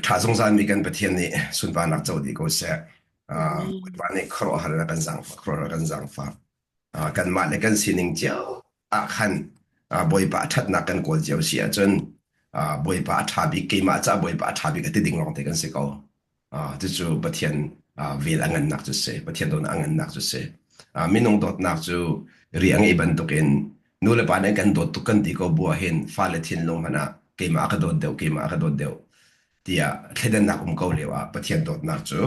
A ṭha zungzalmi kan Pathian nih sunparnak co dih ko seh. Uh, Amen. Bawipa nih khuaruahhar in a kan zaangfah, khuaruahhar a kan zaangfah. Uh, kanmah le kan sining cio ah khan uh, Bawipa a ṭhatnak kan kawl cio si ahcun uh, Bawipa a ṭha bik, keimah caah Bawipa a ṭha bik a ti ding lawngte kan si ko. Uh, cucu Pathian uh, vel a ngannak cu si, Pathian dawtnak a ngannak cu si. Uh, minung dawtnak cu ri a ngeih bantukin nu le pa nih kan dawt tuk kan ti ko bu ah hin fale thinlung hmanh ah keimah a ka dawt deuh, keimah a ka dawt deuh tiah thleidannak um ko lio ah Pathian dawtnak cu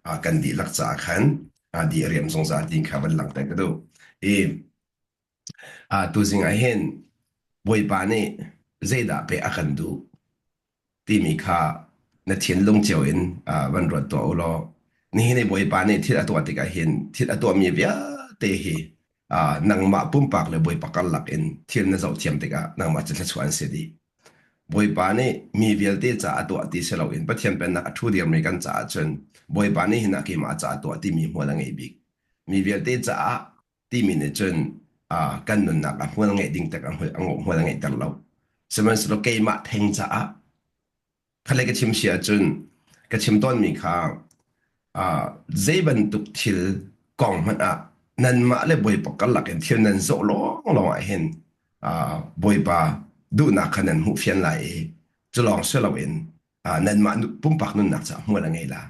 uh, kan dihlak caah khan uh, di a riam zungzal ti kha van langhter ka duh. I uh, tuzing ah hin Bawipa nih zeidah pek a kan duh timi kha na thinlung cio in uh, van ruat tuah u law nihin i Bawipa nih thil a tuah tikah hin thil a tuahmi vialte hi uh, nangmah pumpak le Bawipa karlak in thil na zoh thiam tikah nangmah cu thluachuah an si dih. Bawipa nih mi vialte ca a tuah ti si loin Pathian pennak a ṭhu dirmi kan caah cun Bawipa nih hin ah keimah ca a tuah timi hmual a ngei bik. Mi vialte caah timi nih cun uh, kan nunnak ah hmual ngeih ding tak a hmual a ngeihter lo. Sihmanhsehlaw keimah theng caah khalei ka chim si ahcun ka chim tawnmi kha uh, zei bantuk thil kong hmanh ah nanmah le Bawipa karlak in thil nan zawh lawng lawng ah hin uh, Bawipa duhnak kha nan hmuh fian lai i cu lawng si loin nanmah pumpak nunnak caah hmual a ngei la.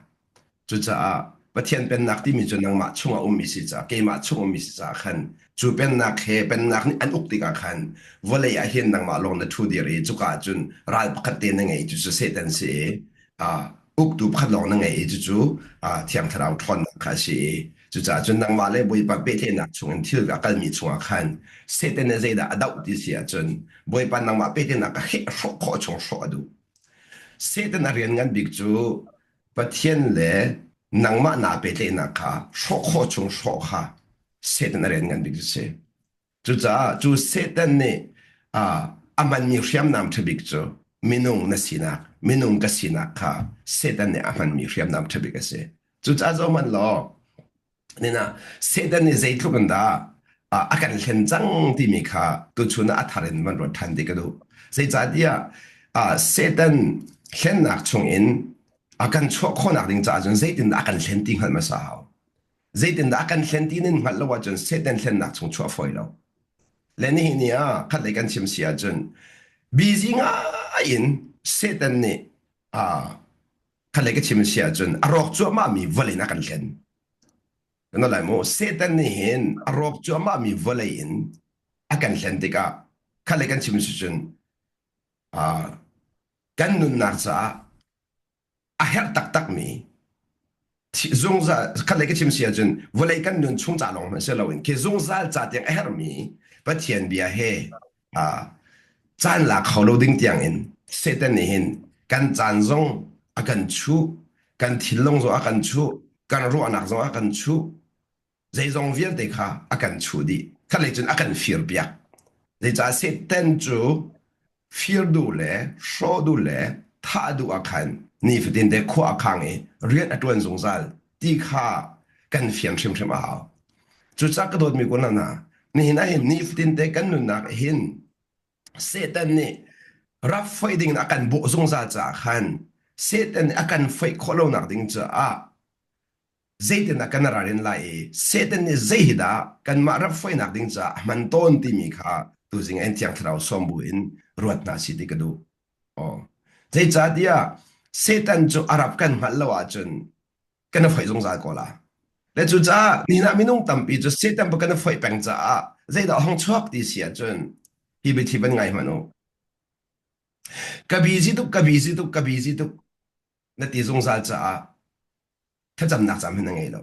Cucaah Pathian pennak timi cu nangmah chungah ummi si caah keimah chung ummi si caah khan cu pennak he pennak nih an uk tikah khan vawlei ah hin nangmah lawng na ṭhu dir i cuka ah cun ral pakhat te na ngei cucu Satan si i uktu pakhat lawng na ngei i cucu Thiang Thlarau ṭhawnnak kha a si i cucaah cun nangmah le Bawipa pehtlaihnak chungin thil a kalmi chungah khan Satan nih zeidah a doh ti si ahcun Bawipa nangmah pehtlaihnak a hrawh khawh chung hrawh a duh. Satan a rian ngan bik cu Pathian le nangmah naa pehtlaihnak kha hrawh khawh chung hrawh kha Satan a rian ngan bik cu si. Cucaah cu Satan nih uh, a hmanmi hriamnam ṭha bik cu minung na sinak, minung ka sinak kha Satan nih a hmanmi hriamnam ṭha bik a si. Cucaah zohhmanh law, nina Satan nih zeitluk in dah a kan hlen cang timi kha tuchun ah a thar in van ruat ṭhan ti ka duh. Zeicahtiah Satan hlennak chungin a kan chuah khawhnak ding caah cun zeitindah a kan hlen ti hngalh hmasa hau. Zeitindah a kan hlen ti nin hngalh lo ahcun Satan hlennak chung chuah fawi lo. Le nihin ni ah khatlei kan chim si ahcun busy ngai in Satan nih khatlei ka chim si ahcun a rawk cuahmahmi vawlei in a kan hlen. Kan lai mu Satan nih hin a rawk cuahmahmi vawlei in a kan hlen tikah khatlei kan chim si cun kan nunnak caah a herh taktakmi zungzal khatlei ka chim si ahcun vawlei kan nun chung ca lawng hmanh si loin khi zungzal ca tiang a herhmi Pathian bia he caan la kho lo ding tiang in Satan nih hin kan caan zong a kan chuh kan thinlung zong a kan chuh kan ruahnak zong a kan chuh zeizong vialte kha a kan chuh dih khatlei cun a kan fir piak zeicah Satan cu fir duh le hrawh duh le thah duh ah khan nifatin te khua a khang i rian a ṭuan zungzal ti kha kan fian hrimhrim a hau. Cucaah ka dawtmi kun hna, nihin ah hin nifatin te kan nunnak hin Satan nih rak foih ding in a kan bawh zungzal caah khan Satan nih a kan foih khawh lonak ding caah zeitindah kan ralrin lai i Satan nih zei hi dah kanmah rak foihnak ding caah a hman tawn timi kha tuzing ah Thiang Thlarau sawm bu in ruat hna si ti ka duh. Oh. Zeicahtiah Satan cu a rap kan hngalh lo ahcun kan i foih zungzal ko la. Le cucaah nihin ah minung tampi cu Satan bu kan i foih peng caah zeidah a hung chuak ti si ahcun hi biathli van ngai hmanh u. Ka busy tuk, ka busy tuk, ka busy tuk na ti zungzal caah thlacamnak caan hmanh na ngei lo.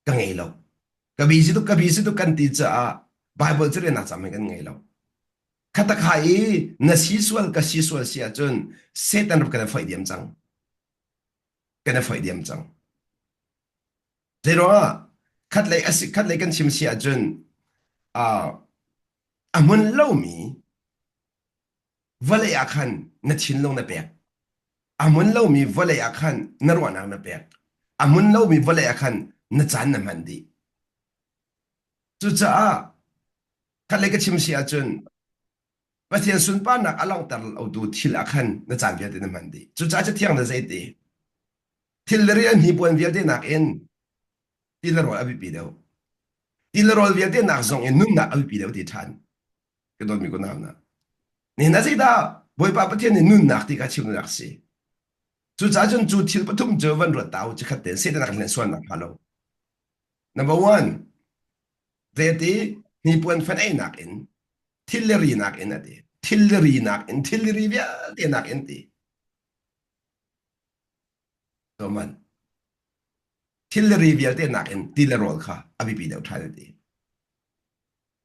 Ka ngei lo. Ka busy tuk, ka busy tuk kan ti caah Bible cu relnak caan hmanh kan ngei lo. Khatakha i na si sual ka si sual si ahcun Satan rap kan i foih diam cang. Kan i foih diam cang. Zeiruangah khatlei a si khatlei kan chim si ahcun uh, a hmun lomi vawlei ah khan na thinlung na pek. A hmun lomi vawlei ah khan na ruahnak na pek. A hmun lomi vawlei ah khan na caan na hman dih. Cucaah khatlei ka chim si ahcun. Pathian sunparnak a langhter lotu thil ah khan na caan vialte na hman dih. Cucaah Cathiang na zei ti? Thil le rian hnipuan vialte nakin ti le rawl a biapi deuh. Ti le rawl vialte nak zong in nunnak a biapi deuh ti ṭhan. Ka dawtmi ka nau na. Nihin ah zeidah Bawipa Pathian nih nunnak ti kha chim na rak si. Cucaah cun cu thil pathum cu van ruat ta u cikhat tein Satan a kan hlen sualnak hnga lo. Number one, zeiti hnipuan fan einak in thil le rinak in a ti. Thil le rinak in thil le ri vialte nak in ti. Roman. Thil le ri vialte nak in ti le rawl kha a biapi deuh ṭhan a ti.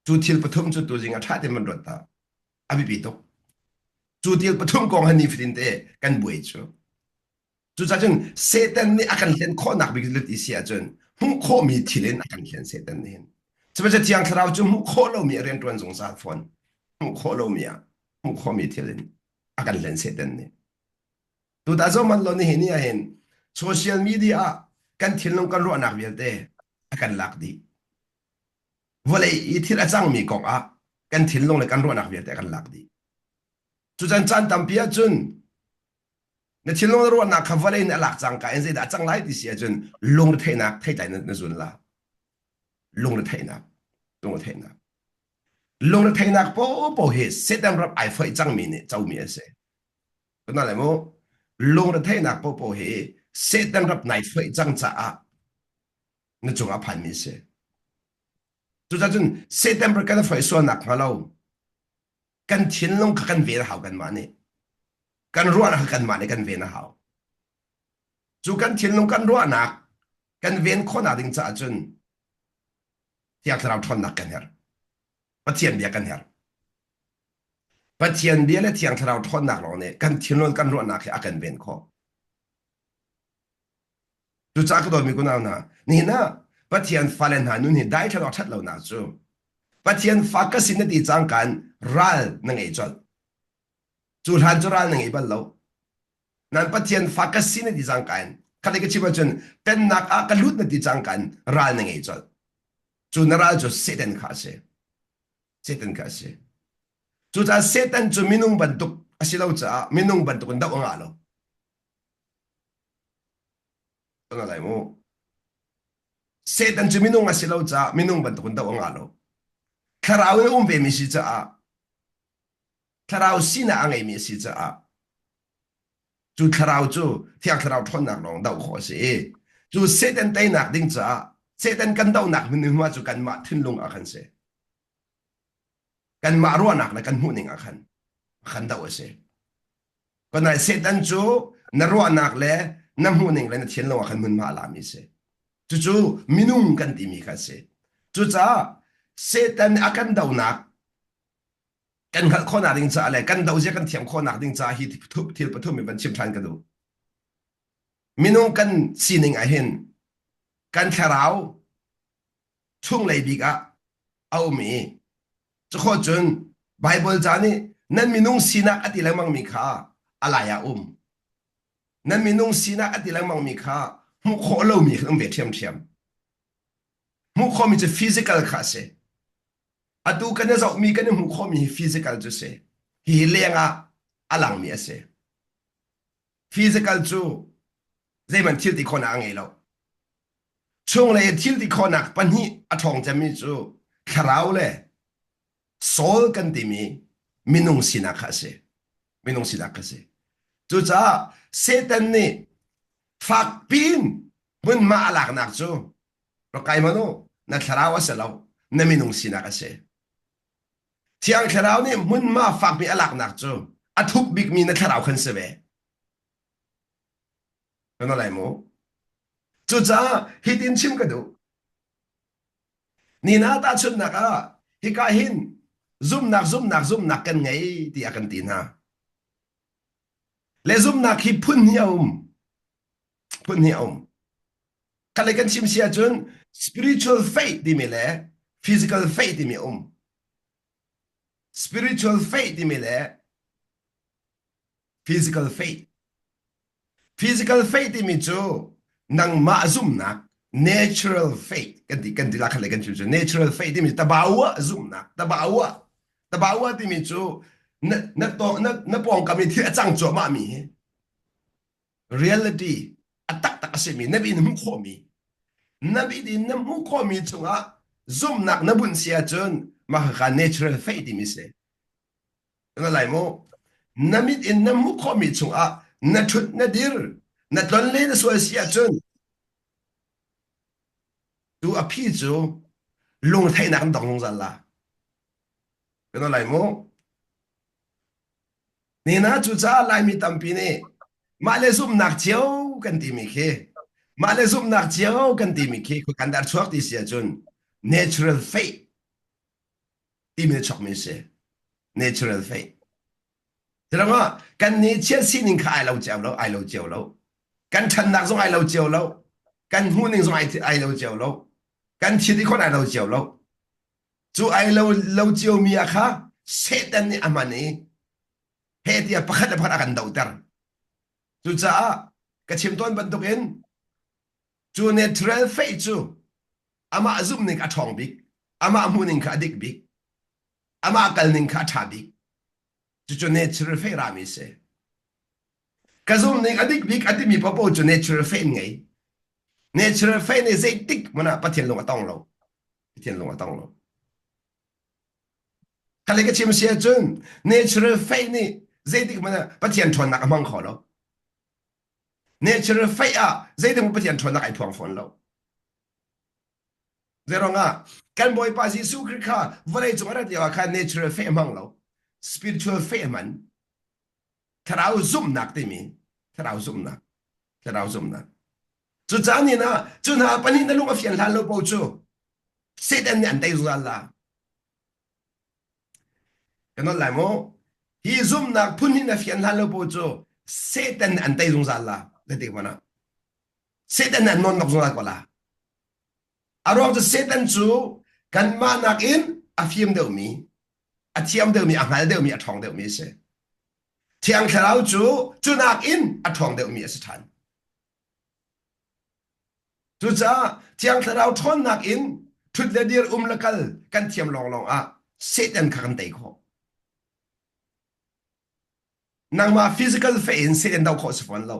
Cu thil pathum cu tuzing a ṭha tein van ruat ta. A biapi tuk. Cu thil pathum kong han nifatin te kan buai cu. Cucaah cun Satan nih a kan hlen khawhnak bik lut i si ahcun hmuh khawhmi thil in a kan hlen Satan nih hin. Sihmanhsehlaw Thiang Thlarau cu hmuh khawh lomi a rianṭuan zungzal fawn. Hmuh khawh lomi ah hmuh khawhmi thil in a kan hlen Satan nih. Tuta zoh man lo nihin ni ahhin social media ah kan thinlung kan ruahnak vialte a kan lak dih. Vawlei i thil a cangmi kong ah kan thinlung le kan ruahnak vialte a kan lak dih. Cucan caan tampi ahcun na thinlung na ruahnak kha vawlei nih a lak cangka in zeidah a cang lai ti si ahcun lungretheihnak theitlai na, na zun la. Lungretheihnak. Lungretheihnak. Lungretheihnak popo hi Satan rap ai foih cangmi nih comi a si. Kana le mu lungretheihnak popo hi Satan rap nai foih cang caah na cungah phanmi a si. Cucaah cun Satan rap kan foih sualnak hnga lo kan thinlung kha kan ven a hau kanmah nih. Kan ruahnak kha kanmah nih kan ven a hau. Cu kan thinlung kan ruahnak kan ven khawhnak ding caah cun Thiang Thlarau ṭhawnnak kan herh. Pathian bia kan herh. Pathian bia le Thiang Thlarau ṭhawnnak lawng nih kan thinlung kan ruahnak hi a kan ven khawh. Cucaah ka dawtmi kunau hna, nihin ah Pathian fale hna nun hi daithlan awk ṭhat lonak cu Pathian fa ka sin na ti cangka in ral na ngei colh. Cu hlan cu ral na ngei bal lo. Nan Pathian fa ka si na ti cangka in khat ka chim ahcun pennak ah ka lut na ti cangka in ral na ngei colh. Cu na ral cu Satan kha a si. Satan kha a si. Cucaah Satan cu minung bantuk a si lo caah minung bantuk in doh a ngah lo. Kana lai mu. Satan cu minung a si lo caah minung bantuk in doh a ngah lo. Thlarau in a um vemi si caah thlarau sinak a ngeimi a si caah cu thlarau cu thiang thlarau ṭhawnnak lawng doh khawh a si i cu Satan teinak ding caah Satan kan dohnak hmunhma cu kanmah thinlung ah khan si. Kanmah ruahnak le kan hmuhning ah khan khan doh a si. Konai Satan cu na ruahnak le na hmuhning le na thinlung ah khan hmunhma a lami a si. Cucu minung kan timi kha a si. Cucaah Satan a kan dohnak kan hngalh khawhnak ding caah le kan dozia kan thiam khawhnak ding caah hi thil pathum in van chim ṭhan ka duh. Minung kan sining ah hin kan thlarau chunglei bik ah a um i cukhawh cun Bible ca nih nan minung sinak a ti lengmang mi kha a lai ah um. Nan minung sinak a ti lengmang mi kha hmuh khawh lomi kha um ve ṭhiamṭhiam. Hmuh khawhmi cu physical kha a si. Atu kan i zohmi kan i hmuh khawhmi hi physical cu si. Hihi leng ah a langmi a si. Physical cu zeihmanh thil ti khawhnak a ngei lo. Chunglei thil ti khawhnak pahnih a ṭhawng cemmi cu thlarau le soul kan timi minung sinak kha a si. Minung sinak kha a si. Cucaah Satan nih fakpi in hmunhma a laknak cu rak kai hmanh u na thlarau a si lo na minung sinak a si thiang thlarau nih hmunhma fakmi a laknak cu a thuk bikmi na thlarau khan si ve kan lai mu cucaah hitin chim ka duh nina tahchunhnak ah hika hin zumnak zumnak zumnak kan ngei tiah kan ti hna le zumnak hi phun hnih a um phun hnih a um Khat lei kan chim si ahcun spiritual faith timi le physical faith timi a um. Spiritual faith timi le physical faith. Physical faith timi cu nangmah zumhnak natural faith kan ti kan ti la khat lei kan chim cu natural faith timi tabawa zumhnak tabawa tabawa timi cu Na na na na pawngkam i thil a cang cuahmah mi hi reality a taktak a simi na in hmuh khawhmi na mit in na hmuh khawhmi cungah zumhnak na bunh si ahcun mah kha natural faith timi si na lai mu na mit in na hmuh khawhmi chungah na ṭhut na dir na tlon le na sual si ahcun tu a phi cu lungtheihnak an dong zungzal la na lai mu Nina cucaah Laimi tampi nih mah le zumhnak cio kan timi khi mah le zumhnak cio kan timi khi kan dar chuak ti si ahcun natural faith timi chuakmi si natural faith Tirangah kan nih chiat sining kha ai lo cio lo ai lo cio lo kan ṭhannak zong ai lo cio lo kan hmuhning zong ai ai lo cio lo kan thil i khon ai lo cio lo Cu ai lo lo ciomi ah kha Satan nih a hman i he tiah pakhat le pakhat a kan dohter. Cucaah ka chim tawn bantukin cu natural faith cu amah zumhning a ṭhawng bik, amah hmuhning kha a dik bik, amah kalning kha a ṭha bik. Cucu natural faith rami a si. Ka zumhning a dik bik a timi paohpaoh cu natural faith ngei. Natural faith nih zeitik hmanh ah Pathian lung a tong lo. Pathian lung a tong lo. Kha le ka chim si ahcun natural faith nih zeitik hmanh ah Pathian ṭhawnnak a hmang kho lo. Natural faith ah zeitik hmanh Pathian ṭhawnnak ai phuang fawn lo. Zeiruangah kan Bawipa Jesuh Khrih kha vawlei cung a rat lio ah khan natural faith a hmang lo. Spiritual faith a hman. Thlarau zumhnak timi thlarau zumhnak thlarau zumhnak. Cucaah ni na cu hna pahnih na lung a fian hlan lo paoh cu Satan nih an tei zungzal la. Kan nolh lai mu. Hi zumhnak phun hi na fian hlan lo paoh cu Satan nih an tei zungzal la. Zeitik hmanh ah. Satan nih an nawn nok zungzal ko la. A ruang cu Satan cu kanmah nakin a fim deuhmi, a thiam deuhmi, a hngal deuhmi, a ṭhawng deuhmi a si. Thiang Thlarau cu cu nakin a ṭhawng deuhmi a si ṭhan. Cucaah Thiang Thlarau ṭhawnnak in ṭhut le dir um le kal kan thiam lawnglawng ah Satan kha kan tei khawh. Nangmah physical fe in Satan doh khawh si fawn lo.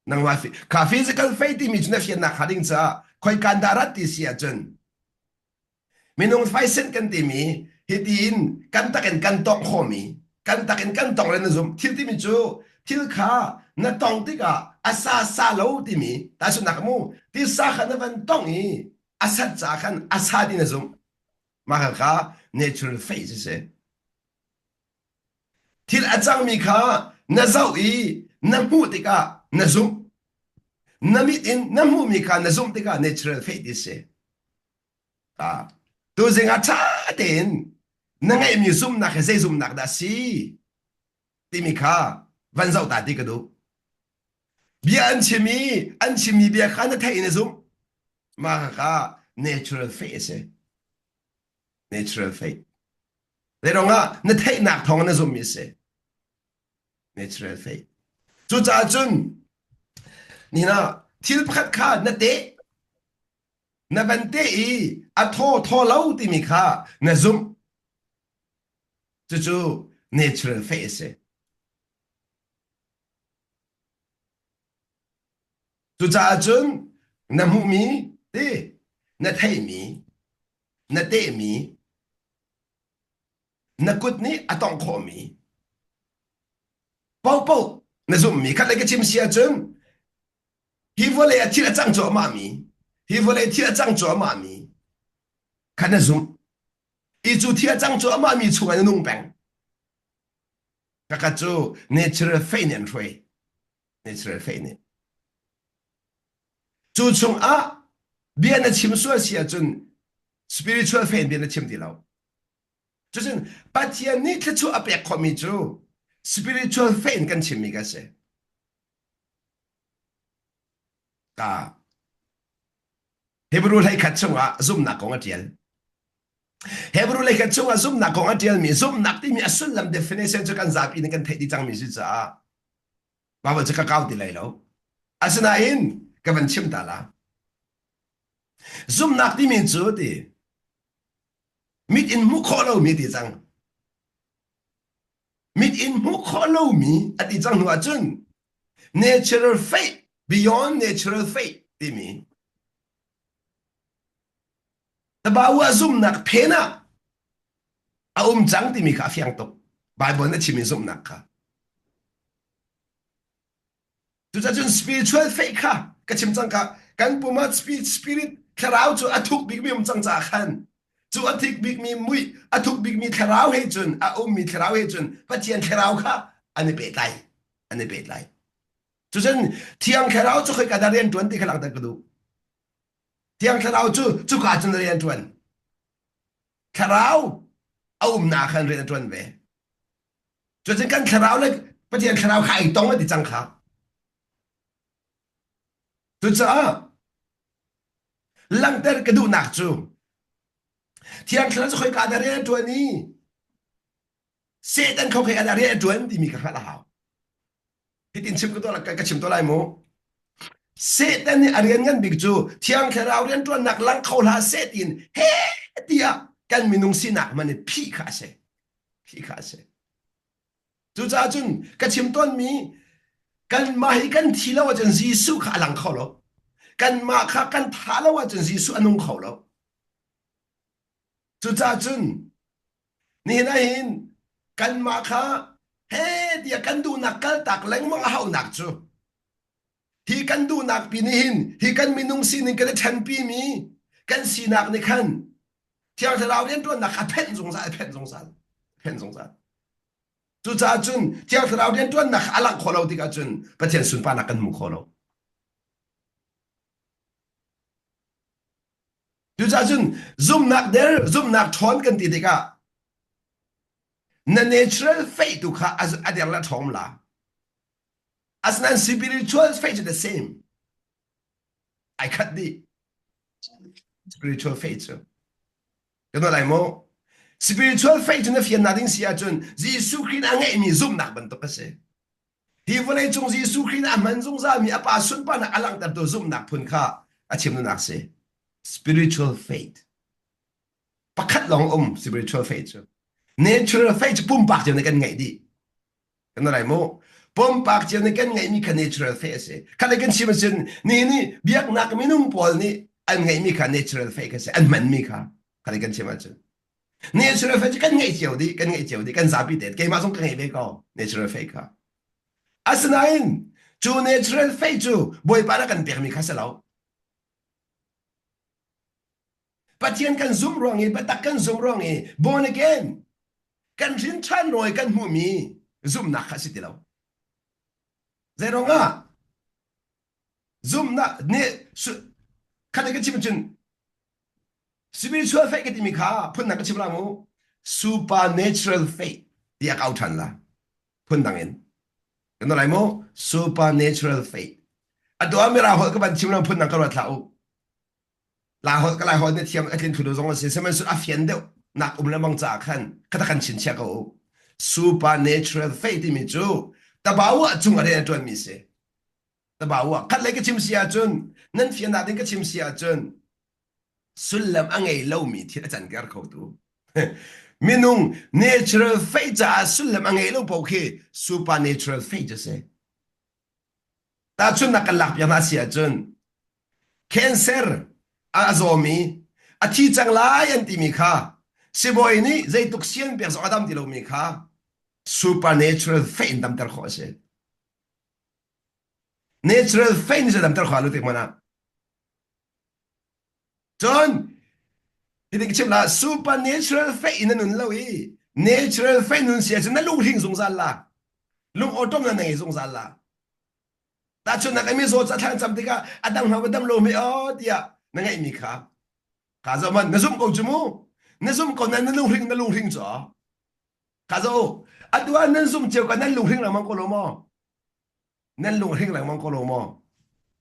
Nangmah kha physical faith timi cu na fiannak hnga ding caah khoi kan dah rat ti si ahcun Minung faisen kan timi hitiin kan takin kan tongh khawhmi kan takin kan tong le na zumh thil timi cu thil kha na tong tikah a sa sa lo timi tahchunhnak mu tisa kha na van tong i a sat caah khan a sa ti na zumh mah kha kha natural faith a si thil a cangmi kha na zoh i na hmuh tikah na zumh na mit in na hmuhmi kha na zumh tikah natural faith ti si Ah, tuzing ah ṭha tein na ngeihmi zumhnak hi zei zumhnak dah a si timi kha van zoh ta ti ka duh. Bia an chim i an chimmi bia kha na theih in na zumh. Mah kha natural faith a si. Natural faith. Zeirong ah na theihnak thawng na zumhmi a si. Natural faith. Cucaah cun nina thil pakhat kha na teh na van te i a thaw thaw lo timi kha na zumh cucu natural faith a si cucaah cun na hmuhmi ti na theihmi na tehmi na kut nih a tongh khawhmi paohpaoh na zumhmi khat le ka chim si ahcun Hi vawlei ah thil a cang cuahmahmi, hi vawlei thil a cang cuahmahmi kha na zumh. I cu thil a cang cuahmahmi chungah na nung peng. Kaka cu natural faith nih an hruai. Natural faith nih. Cu chungah bia na chim sual si ahcun spiritual faith bia na chim ti lo. Cucun Pathian nih thluachuah a pek khawhmi cu spiritual faith in kan chimmi ka si. Ka Hebrew hleikhat chungah zumhnak kong a ṭial. Hebrew hleikhat chungah zumhnak kong a ṭialmi zumhnak timi a sullam definition cu kan zapi nih kan theih dih cangmi si caah Bible cu ka kau ti lai lo. Asinain ka van chim ta la. Zumhnak timi cu ti. Mit in hmuh khawh lomi ti cang. Mit in hmuh khawh lomi a ti cang hnu ahcun natural faith beyond natural faith timi Tabawa zumhnak phen ah a um cang timi kha a fiang tuk. Bible na chimmi zumhnak kha. Cucacun spiritual faith kha ka chim cang ka kan pum ah spirit thlarau cu a thuk bikmi um cang caah khan cu a thik bikmi mui a thuk bikmi thlarau he cun a ummi thlarau he cun Pathian thlarau kha an i pehtlai an i pehtlai. Cucun thiang thlarau cu khoika dah rian ṭuan ti kha langhter ka duh. Thiang thlarau cu cuka cun rian ṭuan. Thlarau a umnak khan rian a ṭuan ve. Cucun kan thlarau le Pathian thlarau kha ai tong a ti cang kha. Cucaah langhter ka duhnak cu Thiang Thlarau cu khoika dah rian a ṭuan i Satan kho khoika dah rian a ṭuan timi ka hngalh a hau. Hitin chim ka tuah ka chim tuah lai mu. Satan nih a rian ngan bik cu Thiang Thlarau rianṭuannak lang kho hlah seh tiin he tiah kan minung sinak man i phih kha a si. Phih kha a si. Cucaah cun ka chim tawnmi kanmah hi kan thi lo ahcun Jesuh kha a lang kho lo. Kanmah kha kan thah lo ahcun Jesuh a nung kho lo. Cucaah cun nihin ahhin kanmah kha he tiah kan duhnak kaltak lengmang a hauhnak cu hi kan duhnak pi nih hin hi kan minung sining kan i ṭhenpi mi kan sinak nih khan Thiang Thlarau rianṭuannak kha a phenh zungzal a phenh zungzal a phenh zungzal. Cucaah cun Thiang Thlarau rianṭuannak kha a langh khawh lo tikah cun Pathian sunparnak kan hmu kho lo. Cucaah cun zumhnak der, zumhnak ṭhawn kan ti tikah na natural faith tu kha a der le a ṭhawng la. Asinain spiritual faith cu the same. Ai khat dih. Spiritual faith cu. Kan lai maw? Spiritual faith cu na fiannak ding si ahcun Jesuh Khrih a ngeihmi zumhnak bantuk a si. Hi vawleicung Jesuh Khrih a hman zungzalmi a Pa sunparnak a langhtertu zumhnak phun kha a chimnak si. Spiritual faith. Pakhat lawng um spiritual faith cu. Natural faith cu pumpak cio nih kan ngeih dih. Kan lai mu. Pumpak cio nih kan ngeihmi kha natural faith a si. Kha le kan chim ahcun ni nih biaknak minung pawl nih an ngeihmi kha natural faith a si. An hmanmi kha. Kha le kan chim ahcun. Natural faith cu kan ngeih cio dih, kan ngeih cio dih, kan zapi te. Keimah zong ka ngei ve ko, natural faith kha. Asinain, cu natural faith cu Bawipa nih a kan pekmi kha si lo. Pathian kan zumh ruang i, biatak kan zumh ruang i, born again, kan hrin ṭhan rawi kan hmuhmi zumhnak kha a si ti lo. Zeiruangah? Zumhnak nih, khat ka chim cun Spiritual faith ka timi kha phundang ka chim la mu. Supernatural faith tiah ka au ṭhan la. Phundang in. Kan lai mu. Supernatural faith. Atu ah mira holh ka van chim lo phundang ka ruat hlah u. La holh ka lai holh ne thiam a tlin thlu zong a si. Sihmanhsehlaw a fian deuh nak um lemang caah khan khata kan chinchiah ko u. Supernatural faith timi cu tabau ah cung a rian a ṭuanmi si. Tabau ah khat lei ka chim si ahcun nan fian ding ka chim si ahcun sullam a ngei lomi thil a canter khotu minung natural faith caah sullam a ngei lo paoh khi supernatural faith a si tahchunhnak kan lak piak hna si ahcun cancer a zawmi a thi cang lai an timi kha sibawi nih zeituk sian pek zong a dam ti lomi kha supernatural faith in damter khawh a si natural faith nih damter khawh a lu tik hmanh ah Cun hitin ka chim la supernatural faith in na nun lo i natural faith nun si ahcun na lunghring zungzal la. Lung awṭom na ngei zungzal la. Tahchunhnak i mizaw ca thlang cam tikah a dang hna va dam lo mi aw tiah na ngeihmi kha ka zoh man na zumh ko cu mu na zumh ko na na lunghring na lunghring cu ka zoh atu ah nan zumh cio ka nan lunghring lengmang ko lo maw Nan lunghring lengmang ko lo maw?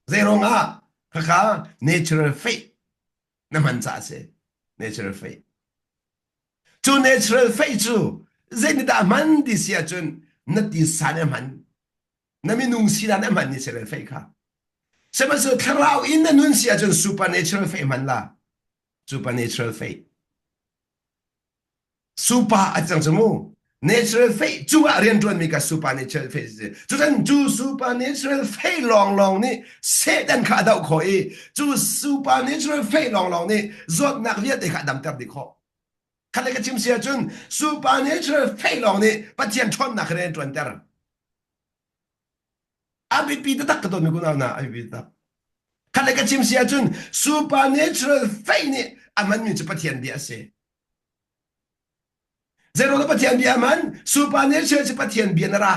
Zeiruang ah khakha natural faith na hman caah a si. Natural faith. Cu natural faith cu zeitindah hman ti si ahcun na tisa nih a hman. Na minung sinak nih a hman natural faith kha. Sihmanhsehlaw thlarau in na nun si ahcun supernatural faith hman la. Supernatural faith. Super a cang cu mu. Natural faith cungah rianṭuanmi ka supernatural faith si. Cutan cu supernatural faith lawnglawng nih Satan kha a doh khawh i cu supernatural faith lawnglawng nih zawtnak vialte kha a damter dih khawh. Khat le ka chim si ahcun supernatural faith lawng nih Pathian ṭhawnnak kha rian ṭuanter. A biapi taktak ka dawtmi kunau hna, a biapi taktak. Khat le ka chim si ahcun supernatural faith nih a hmanmi cu Pathian bia a si. Zeiruang Pathian bia man supernatural cu Pathian bia na ra.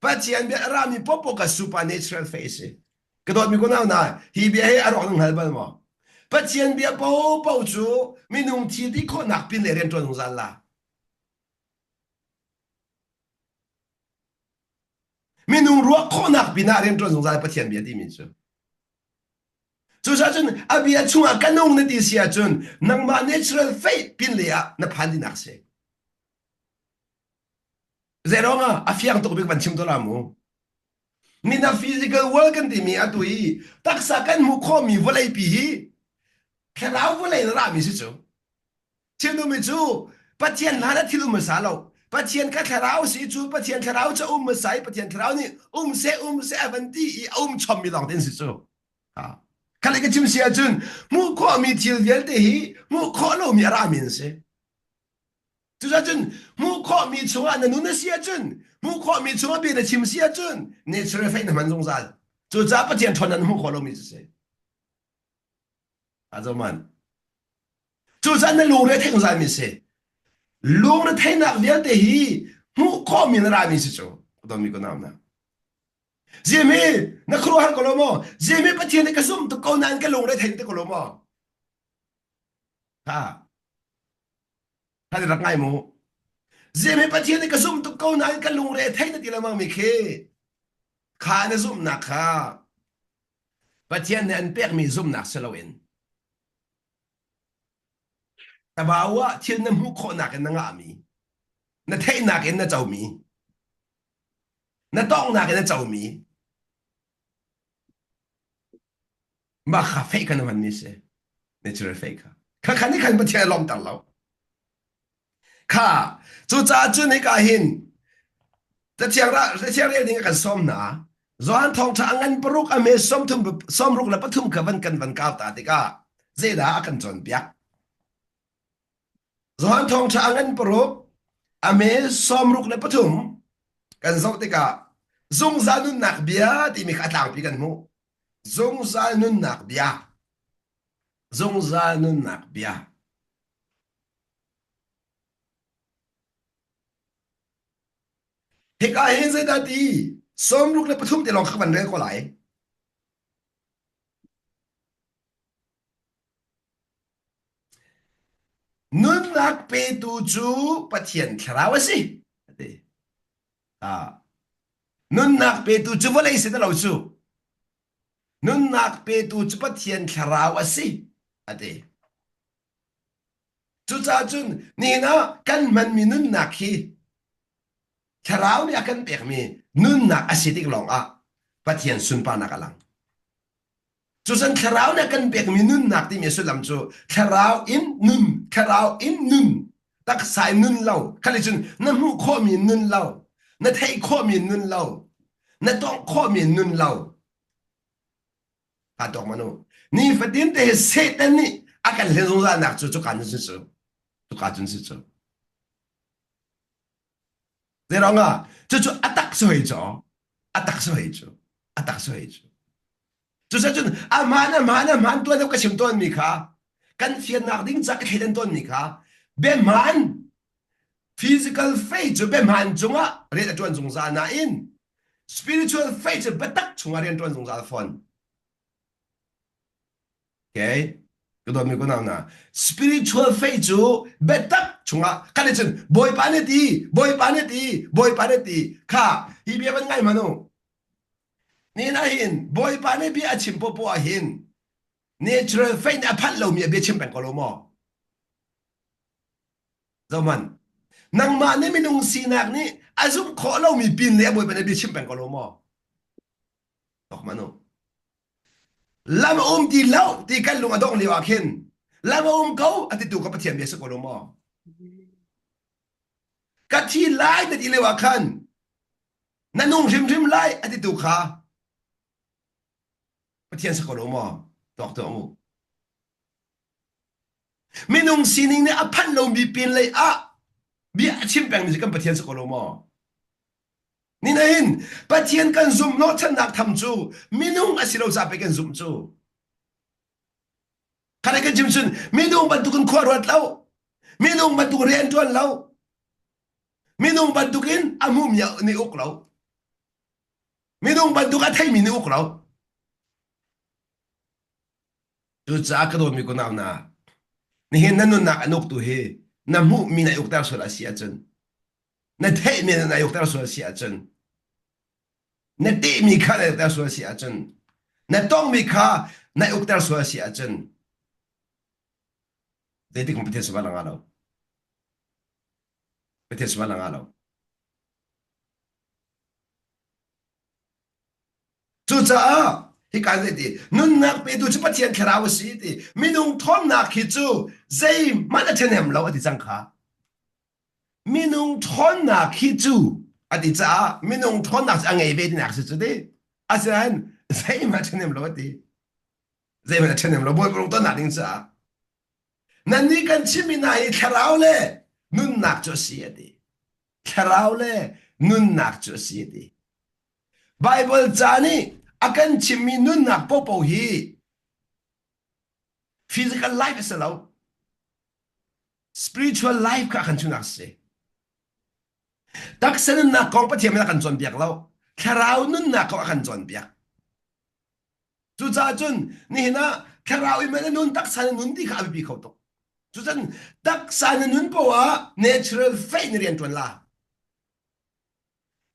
Pathian bia a rami popo ka supernatural faith si. Ka dawtmi ko nau na hi bia hi a rawk na hngal bal maw? Pathian bia popo cu minung thil ti khawhnak pin le rian ṭuan zungzal la. Minung ruah khawhnak pin ah rian ṭuan zungzal Pathian bia timi cu. Cucaah cun a bia chungah ka nung na ti si ahcun nangmah natural faith pin lei ah na phan dinak si. Zeiruang ah a fiang tuk bik van chim to la mu. Mina physical world kan timi atu i taksa kan hmuh khawhmi vawleipi hi thlarau vawlei na rami si cu. Thil numi cu Pathian hlan ah thil um hmasa lo. Pathian kha thlarau si cu Pathian thlarau cu a um hmasa i Pathian thlarau nih um seh um seh a van ti i a um chommi lawng te an si cu. Kha le ka chim si ahcun hmuh khawhmi thil vialte hi hmuh khawh lomi a rami an si. Cucaah cun hmuh khawhmi chungah na nun a si ahcun hmuh khawhmi chungah bia na chim si ahcun natural faith na hman zungzal. Cucaah Pathian ṭhawnnak na hmuh khawh lomi cu si. Azoman. Cucaah na lungre theih zungzalmi si. Lungre theihnak vialte hi hmuh khawhmi na rami si cu. Domi ko naam na. Zimi na khuaruahhar ko lo maw? Zimi Pathian nih ka zumh tuk ko nain ka lungre thei te ko lo maw? Ha. Ha rak ngai mu. Zimi Pathian nih ka zumh tuk ko nain ka lungre thei na ti lengmang mi khi kha na zumhnak kha Pathian nih an pekmi zumhnak si loin tabau ah thil na hmuh khawhnak in na ngahmi, na theihnak in na comi, na tawnghnak in na comi, mah kha fake kha na hmanmi si. Natural fake kha. Kha kha nih khan Pathian a lawmter lo. Kha cucaah cun hika hin Cathiang Cathiang rel ding a kan sawm hna. Johan thawngṭha a ngan paruk a hme sawmthum sawmruk le pathum kha van kan van kau ta tikah zeidah a kan cawnpiak? Johan thawngṭha a ngan paruk a hme sawmruk le pathum kan zoh tikah zungzal nunnak bia timi kha a tlangpi kan hmuh. Zungzal nunnak bia. Zungzal nunnak bia. Hika hin zeidah ti 63 te lawng kha van rel ko lai. Nunnak petu cu Pathian thlarau a si. Ati. Ah. Nunnak petu cu vawlei si lo cu. Nunnak petu cu Pathian thlarau a si. Ati. Cucaah cun nihin ah kan hmanmi nunnak hi thlarau nih a kan pekmi nunnak a si tik lawngah Pathian sunparnak a lang. Cucun thlarau nih a kan pekmi nunnak timi sullam cu thlarau in nun, thlarau in nun, taksa in nun lo, kha cun na hmuh khawhmi nun lo, na theih khawhmi nun lo, na tawngh khawhmi nun lo, Aa tawk manu. Nifatin te hi Satan nih a kan hlen zungzal nak cu cuka cun si cu. Cuka cun si cu. Zeirong ah cucu a tak si hoi cu. A tak si hoi cu. A tak si hoi cu. Cucun a hmaan a hmaan a hmaan tuan ka chim tawn mi kha kan fiannak ding ca ka thleidan tawn mi kha biahmaan physical faith cu biahmaan cungah rian a ṭuan zungzal nain Spiritual faith cu biatak chungah rian ṭuan zungzal fawn. Okay? Ka dawtmi kunau hna, spiritual faith cu biatak chungah kan cun Bawipa nih ti, Bawipa nih ti, Bawipa nih ti kha hi bia van ngai hmanh u. Ni na hin Bawipa nih bia a chim popo ah hin natural faith nih a phanh lomi a bia chim peng ko lo maw? Zohhmanh. Nangmah nih minung sinak nih a zumh khawh lomi pin le a bawipa nih bia chim peng ko lo maw? Hmanh u. Lam a um ti lo ti kan lung a dongh lio ah khin lam a um ko a titu ka Pathian bia si ko lo maw? Ka thi lai na ti lio ah khan na nung hrimhrim lai a titu kha Pathian si ko lo maw? Tuak tuah mu. Minung sining nih a phanh lomi pin lei ah bia a chim pengmi cu kan Pathian si ko lo maw? Ni nain Pathian kan zumh hnawhchannak tham cu minung a si lo ca pei kan zumh cu. Kha kan chim cun minung bantukin khua ruat lo, minung bantuk rian ṭuan lo, minung bantukin a hmumi nih uk lo, minung bantuk a theimi nih uk lo. Cucaah ka dawtmi kunau hna, nihin na nunnak an uktu hi na hmuhmi na ukter sual a si ahcun, na theihmi na ukter sual a si ahcun, na tehmi kha na ukter sual a si ahcun, na tongmi kha na ukter sual a si ahcun, zeitik hmanh Pathian sifah na ngah lo. Pathian sifah na ngah lo. Cucaah hika zei ti nunnak petu cu Pathian thlarau a si ti minung ṭhawnnak hi cu zeihmanh a ṭhahnem lo a ti cang kha. Minung ṭhawnnak hi cu a ti caah minung ṭhawnnak cu a ngei ve tinak si cu ti. Asinain zeihmanh a ṭhahnem lo a ti. Zeihmanh a ṭhahnem lo Bawipa rung tonnak ding caah. Nannih kan chimmi hna hi thlarau le nunnak cu a si a ti. Thlarau le nunnak cu a si a ti. Baibal ca nih a kan chimmi nunnak paohpaoh hi physical life a si lo. Spiritual life kha a kan chimnak a si. Taksa nunnak kong Pathian nih a kan cawnpiak lo. Thlarau nunnak kong a kan cawnpiak. Cucaah cun nihin ah thlarau in na nun taksa na nun ti kha a biapi kho tuk. Cucun taksa na nun poah ah natural faith na rian ṭuan la.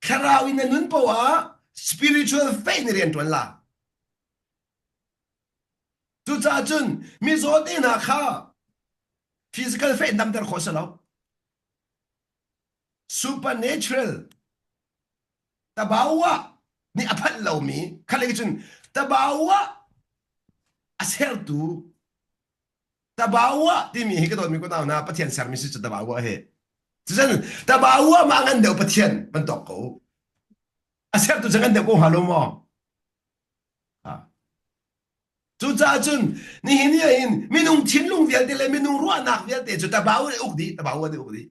Thlarau in na nun poah ah spiritual faith na rian ṭuan la. Cucaah cun mizaw te hna kha physical faith damter khawh si lo. Supernatural tabawa nih a phanh lomi khalei cun tabawa a sertu tabawa timi hi ka dawtmi kunau hna Pathian sermi si cu tabawa hi cucun tabawa mah ngan deuh Pathian bantuk ko a sertu cu ngan deuh ko hnga lo maw Cucaah cun nihin ni ah hin minung thinlung vialte le minung ruahnak vialte cu tabawa nih uk dih tabawa nih uk dih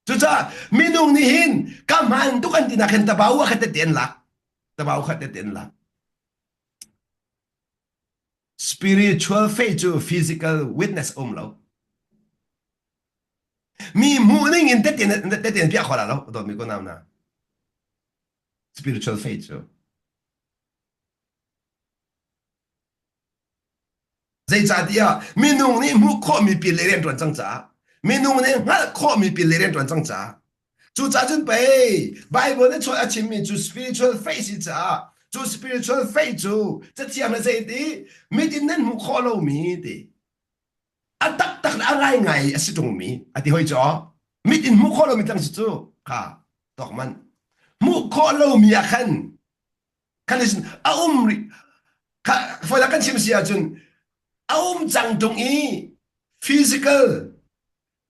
Cucaah minung nih hin ka hmaan tuk an tinak hin tabau khat tete an lak. Tabau khat tete an lak. Spiritual faith cu physical witness um lo. Mi hmuh ning in tete tete an piah kho la lo dawtmi ko nau na. Spiritual faith cu. Zeicahtiah minung nih hmuh khawhmi pin le rianṭuan cang caah minung nih hngalh khawhmi pin le rianṭuan cang caah cucaah cun pei Bible nih chuah a chimmi cu spiritual faith si caah cu spiritual faith cu cathiang le zeiti mit in nan hmuh khawh lomi ti a taktak le a ngaingai a si ṭungmi a ti hoi cu mit in hmuh khawh lomi tlang si cu kha tawk man hmuh khawh lomi ah khan kan a um rih foi kan chim si ahcun a um cang tung i physical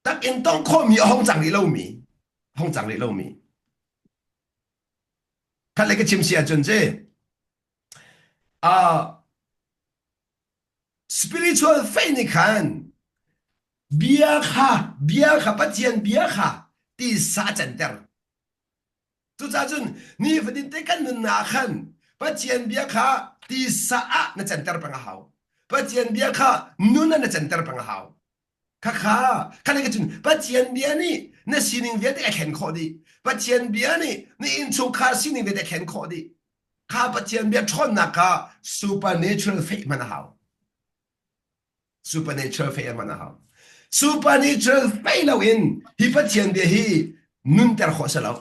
tak in tong khawhmi a hong cang rih lomi hong cang rih lomi khat le ka chim si ahcun ci uh, spiritual faith nih khan bia kha bia kha Pathian bia kha ti sa canter Cucaah cun nifatin te kan nunnak ah khan Pathian bia kha tisa ah na canter peng a hau. Pathian bia kha nun ah na canter peng a hau. Khakha kha le cun Pathian bia nih na sining vialte a thlen khawh dih. Pathian bia nih na innchungkhar sining vialte a thlen khawh dih. Kha Pathian bia ṭhawnnak kha supernatural faith hman a hau. Supernatural faith hman a hau. Supernatural faith loin hi Pathian bia hi nunter khawh si lo.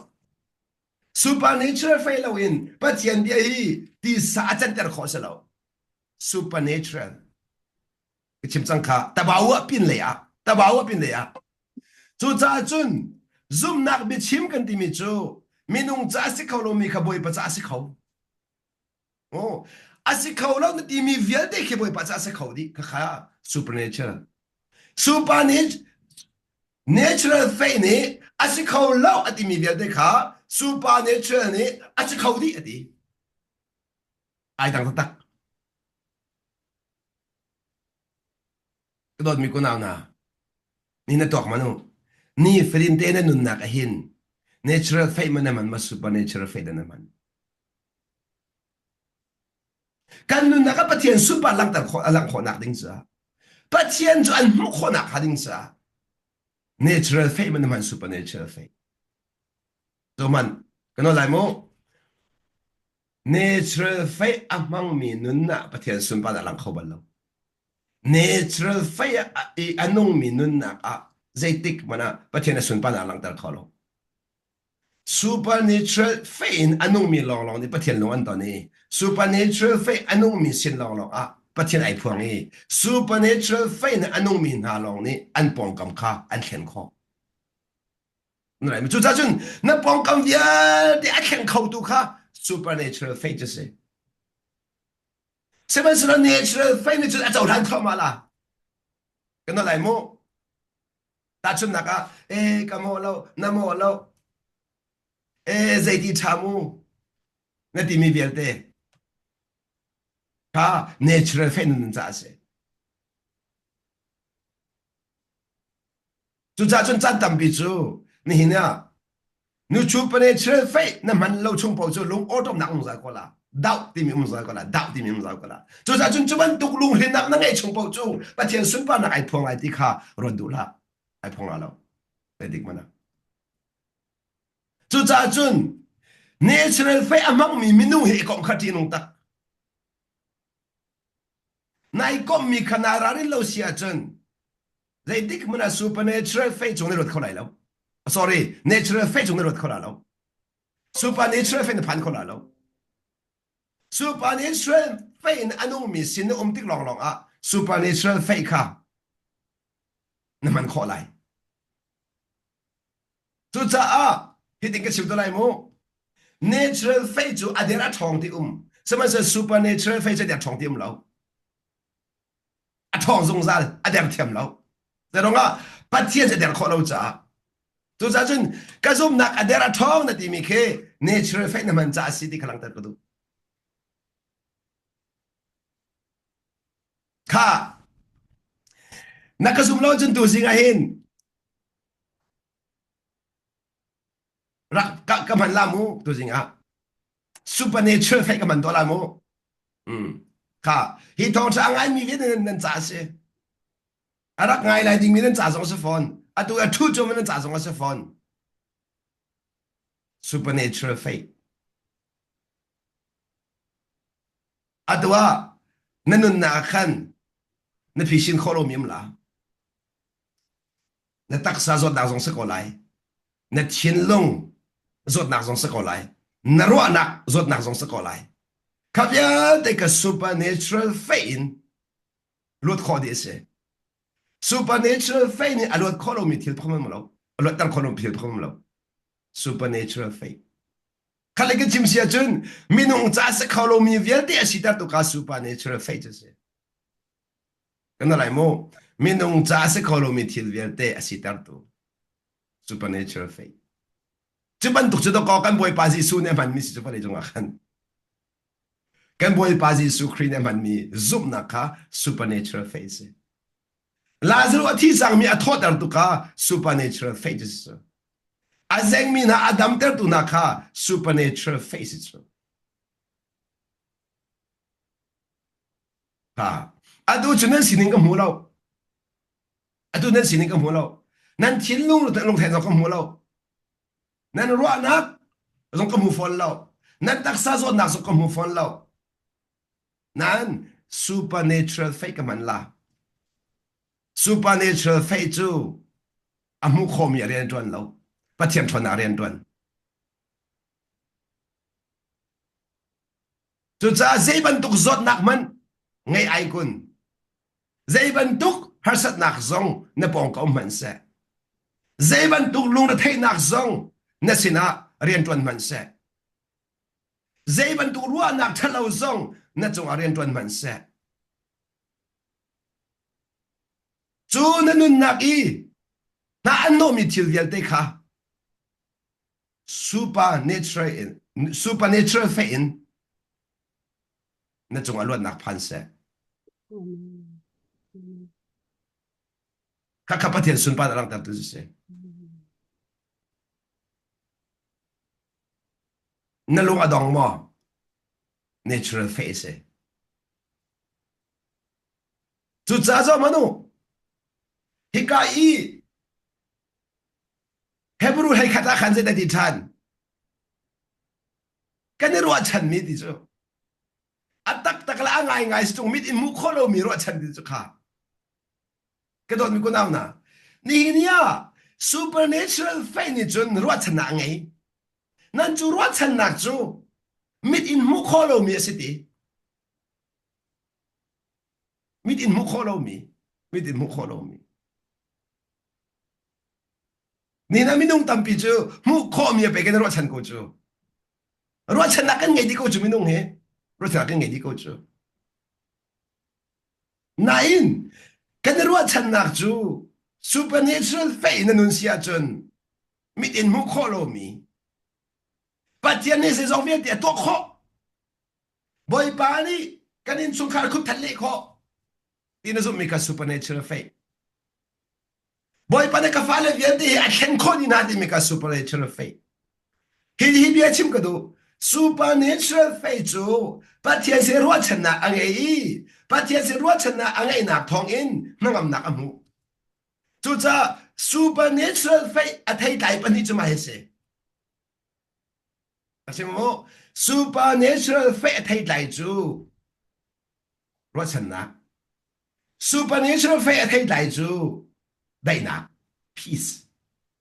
Supernatural faith loin Pathian bia hi tisa a canter khawh si lo. Supernatural. Ka chim cang kha tabawa pin lei ah tabawa pin lei ah cucaah cun zumhnak biachim kan timi cu minung ca a si kho lomi kha Bawipa ca a si kho. Oh, a si kho lo na timi vialte khi Bawipa ca a si kho dih. Khakha supernatural. Supernatural. Natural faith nih a si kho lo a timi vialte kha supernatural nih a si kho dih a ti. Ai dang taktak. Ka dawtmi kunau hna, ni na tuak manu. Ni fatin te na nunnak ahin natural faith man na man ma supernatural faith na man. Kan nunnak ah Pathian sunpar langhter khawh a langh khawhnak ding caah Pathian cu an hmuh khawhnak hnga ding caah natural faith man hman supernatural faith. So man kan lai mu natural faith a hmangmi nun ah Pathian sunpar a lang kho bal lo. Natural faith i a nungmi nunnak ah zeitik hmanh ah Pathian a sunparnak a langhter kho lo. Supernatural faith in a nungmi lawnglawng nih Pathian lung an ton i supernatural faith a nungmi sin lawnglawng ah Pathian ai phuang i supernatural faith in a nungmi hna lawng nih an pawngkam kha an thlen khawh. Cucaah cun na pawngkam vialte a thleng khotu kha supernatural faith cu si. Sihmanhsehlaw natural faith nih cun a cohlan thluahmah la. Kan lai mu. Tahchunhnak ah, e ka mawh lo, na mawh lo, e zeiti ṭha mu, na timi vialte kha natural faith nun caah a si. Cucaah cun caan tampi cu nihin ah Nu cu natural faith na hman lo chung paoh cu lung awṭawmnak um zungzal ko la. Doubt timi um zungzal ko la. Doubt timi um zungzal ko la. Cucaah cun cu bantuk lunghrinnak na ngeih chung paoh cu Pathian sunparnak ai phuang lai ti kha ruat duh hlah. Ai phuang la lo. Zeitik hmanh ah. Cucaah cun natural faith a hmangmi minung hi i komh kha ṭih nung tak. Nai komhmi kha naa ralrin lo si ahcun zeitik hmanh ah supernatural faith cung na ruat kho lai lo sorry natural faith cung na ruat kho lai lo supernatural faith na phan kho lai lo supernatural faith in a nungmi sin na um tik lawnglawng ah supernatural faith kha na hman khawh lai cucaah hitin ka chim te lai mu natural faith cu a der a ṭhawng ti um sihmanhsehlaw supernatural faith cu a der ṭhawng ti um lo a ṭhawng zungzal a der thiam lo zeirungah Pathian cu a der khawh lo caah cucaah cun ka zumhnak a der a ṭhawng na timi khi natural faith na hman caah a si ti kha langhter ka duh kha na ka zum lo cun tu zing ah hin rak ka, ka hman la mu tu zing ah supernatural faith ka hman to la mu Mm. Kha hi thawngṭha a ngaimi vialte nan, nan ca a si. A rak ngai lai dingmi nan ca zong a si fawn. Atu a ṭhu cuahmah nan ca zong a si fawn. Supernatural faith. Atu ah na nunnak ah khan na phisin khawh lomi um la. Na taksa zawtnak zong si ko lai. Na thinlung zawtnak zong si ko lai. Na ruahnak zawtnak zong si ko lai. Kha vialte ka supernatural faith in luat khawh dih a si. Supernatural faith nih a luat khawh lomi thil pakhat um lo. A luatter khawh lomi thil pakhat um lo. Supernatural faith. Kha le kan chim si ahcun minung ca si kho lomi vialte a siter tu ka supernatural faith a si. Kan lai mu. Minung ca si kho lomi thil vialte a sitertu supernatural faith. Cu bantuk cu dawkaw kan Bawipa Jesuh nih a hmanmi si cu vawlei cungah khan. Kan Bawipa Jesuh Khrih nih a hmanmi zumhnak kha supernatural faith si. Lazarus a thi cangmi a thawhtertu kha supernatural faith si. A zengmi hna a damtertu hna kha supernatural faith si cu. Ha. Atu cu nan sining ka hmu lo. Atu nan sining ka hmu lo. Nan thinlung lungthen zong ka hmu lo. Nan ruahnak zong ka hmu fawn lo. Nan taksa zawtnak zong ka hmu fawn lo. Nan supernatural faith ka hman la. Supernatural faith cu a hmu khomi a rian ṭuan lo. Pathian ṭhawnnak a rian ṭuan. Cucaah zei bantuk zawtnak hmanh ngei ai kun. Zei bantuk harsatnak zong na pawng ka um hmanh seh. Zei bantuk lungretheihnak zong na sinah rianṭuan hmanh seh. Zei bantuk ruahnak ṭhalo zong na cungah rianṭuan hmanh seh. Cu na nunnak i. Hna an hnawhmi thil vialte kha supernatural in supernatural faith in na cungah luatnak phan seh. Khakha Pathian sunparnak a langhtertu cu si. Na lung a dong maw? Natural faith si. Cucaah zoh hmanh u, hika i Hebrew 11 ah khan zeidah ti ṭhan? Kan i ruahchanmi ti cu a taktak le a ngaingai si ṭung mit in hmuh khawh lomi ruahchan ti cu kha ka dawtmi kunau hna nihin ni ah supernatural faith nih cun ruahchannak a ngei nan cu ruahchannak cu mit in hmuh khawh lomi a si ti Mit in hmuh khawh lomi, mit in hmuh khawh lomi. Ni na minung tampi cu hmuh khawhmi a pe kan ruahchan ko cu. Ruahchannak kan ngei dih ko cu minung hi. Ruahchannak kan ngei dih ko cu. Nain kan i ruahchannak cu supernatural faith na nun si ahcun mit in hmuh khawh lomi Pathian nih zeizong vialte a tuah khawh Bawipa nih kan innchungkhar khupthat leh khawh ti na zumhmi kha supernatural faith. Bawipa nih ka fale vialte hi a thlen khawh dih hna timi kha supernatural faith. Hi hi bia chim ka duh. Supernatural faith cu Pathian sin ruahchannak a ngei i Pathian sin ruahchannak a ngeihnak thawngin hnangamnak a hmuh. Cucaah supernatural faith a theitlai pahnih cu mah hi si. A si maw? Supernatural faith a theitlai cu ruahchannak. Supernatural faith a theitlai cu daihnak, peace.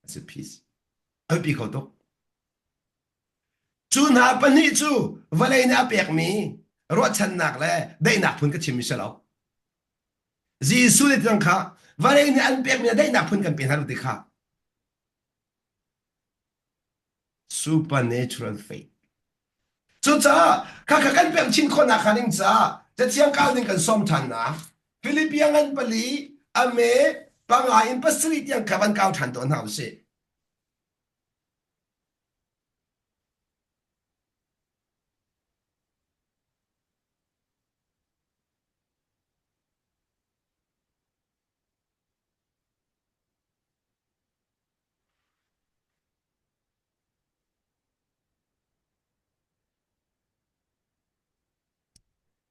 A si peace. A biapi kho tuk. Cu hna pahnih cu vawlei nih a pekmi ruahchannak le daihnak phun ka chimmi si lo. Jesuh nih tiang kha vawlei nih an pekmi daihnak phun kan pe hna lo ti kha Supernatural faith. Cucaah khakha kan pemh chin khawhnak hnga ding caah cathiang kau ding kan sawm ṭhan hna. Philippian ngan pali a me panga in pasarih tiang kha van kau ṭhan tuah hna usih.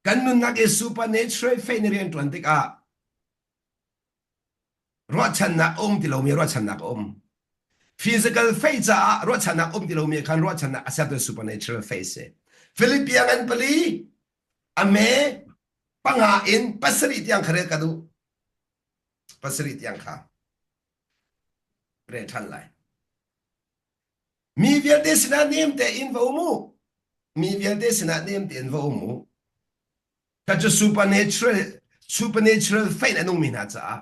Kan nunnak i supernatural faith nih rian ṭuan tikah ruahchannak a um ti lomi ruahchannak a um. Physical faith caah ruahchannak um ti lomi khan ruahchannak a sertu supernatural faith si. Philippian ngan pali a me panga in pasarih tiang kha rel ka duh. Pasarih tiang kha. Rel ṭhan lai. Mi vialte sinah nem tein va um u. Mi vialte sinah nem tein va um u. Kha cu supernatural supernatural faith a nungmi hna caah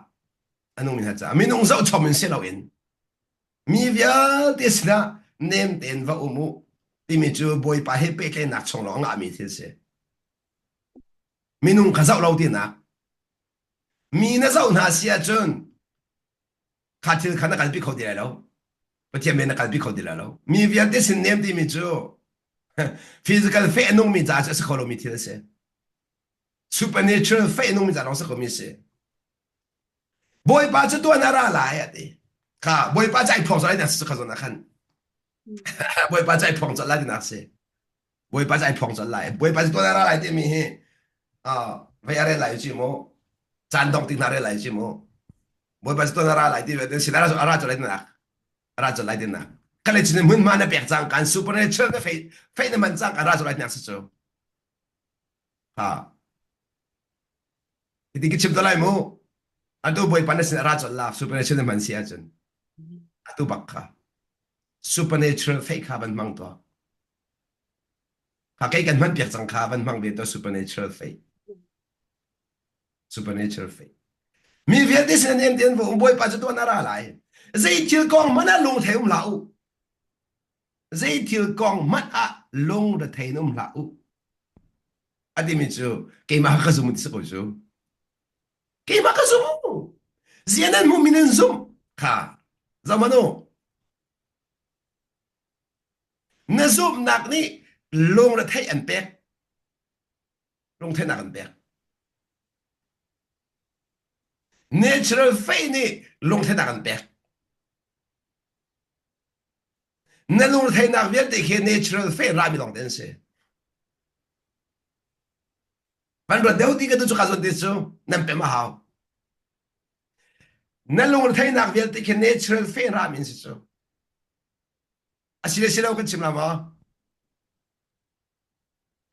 a nungmi hna caah minung zohchom in si loin mi vialte sinah nem tein va um u timi cu Bawipa he pehtlaihnak chung lawng a ngahmi thil si. Minung kha zoh lo tinak. Mi na zoh hna si ahcun kha thil kha na kalpi kho ti lai lo. Pathian men na kalpi kho ti lai lo. Mi vialte sin nem timi cu physical fe a nungmi caah cu a si kho lomi thil a si. Supernatural fe a nungmi caah lawng si khomi a si. Bawipa cu tuan a ra lai a ti. Kha Bawipa cu ai phuang colh lai ti kha zawn ah khan. Bawipa cu ai phuang colh lai tinak si. Bawipa cu ai phuang colh lai. Bawipa cu tuan a ra lai timi hi vei a rel lai ci mu. Caan dong ti hna rel lai ci mu. Bawipa cu tuan a ra lai ti ve sin a ra colh lai tinak. A ra colh lai tinak. Kale cun hmunhma na pek cang kan supernatural na fei fei na man cang kan ra colh lai tinak si cu. Ha. Hiti ka chim to lai mu. Atu Bawipa na sin a ra colh la supernatural na hman si ahcun. Atu bak kha. Supernatural faith kha van hmang tuah. Kha kei kan hman piak cang kha van hmang ve to supernatural faith. Supernatural faith. Mi vialte sin an em ten vo Bawipa cu tuan a ra lai. Zei thil kong hmanh ah lung thei um hlah u. Zei thil kong hmanh ah lung rethei um hlah u. A timi cu keimah ka zum ti si ko cu. Keimah ka zum. Zian an hmuh min an zumh kha. Zamanu na zumhnak nih lungretheih an pek. Lungtheihnak an pek. Natural faith nih lungtheihnak an pek. Na lungretheihnak vialte khi natural faith rami lawng te an si. Van ruat deuh ti ka tu cu ka zawn te cu nan pem a hau. Na lungretheihnak vialte khi natural faith rami an si cu. A si le si lo kan chim la maw?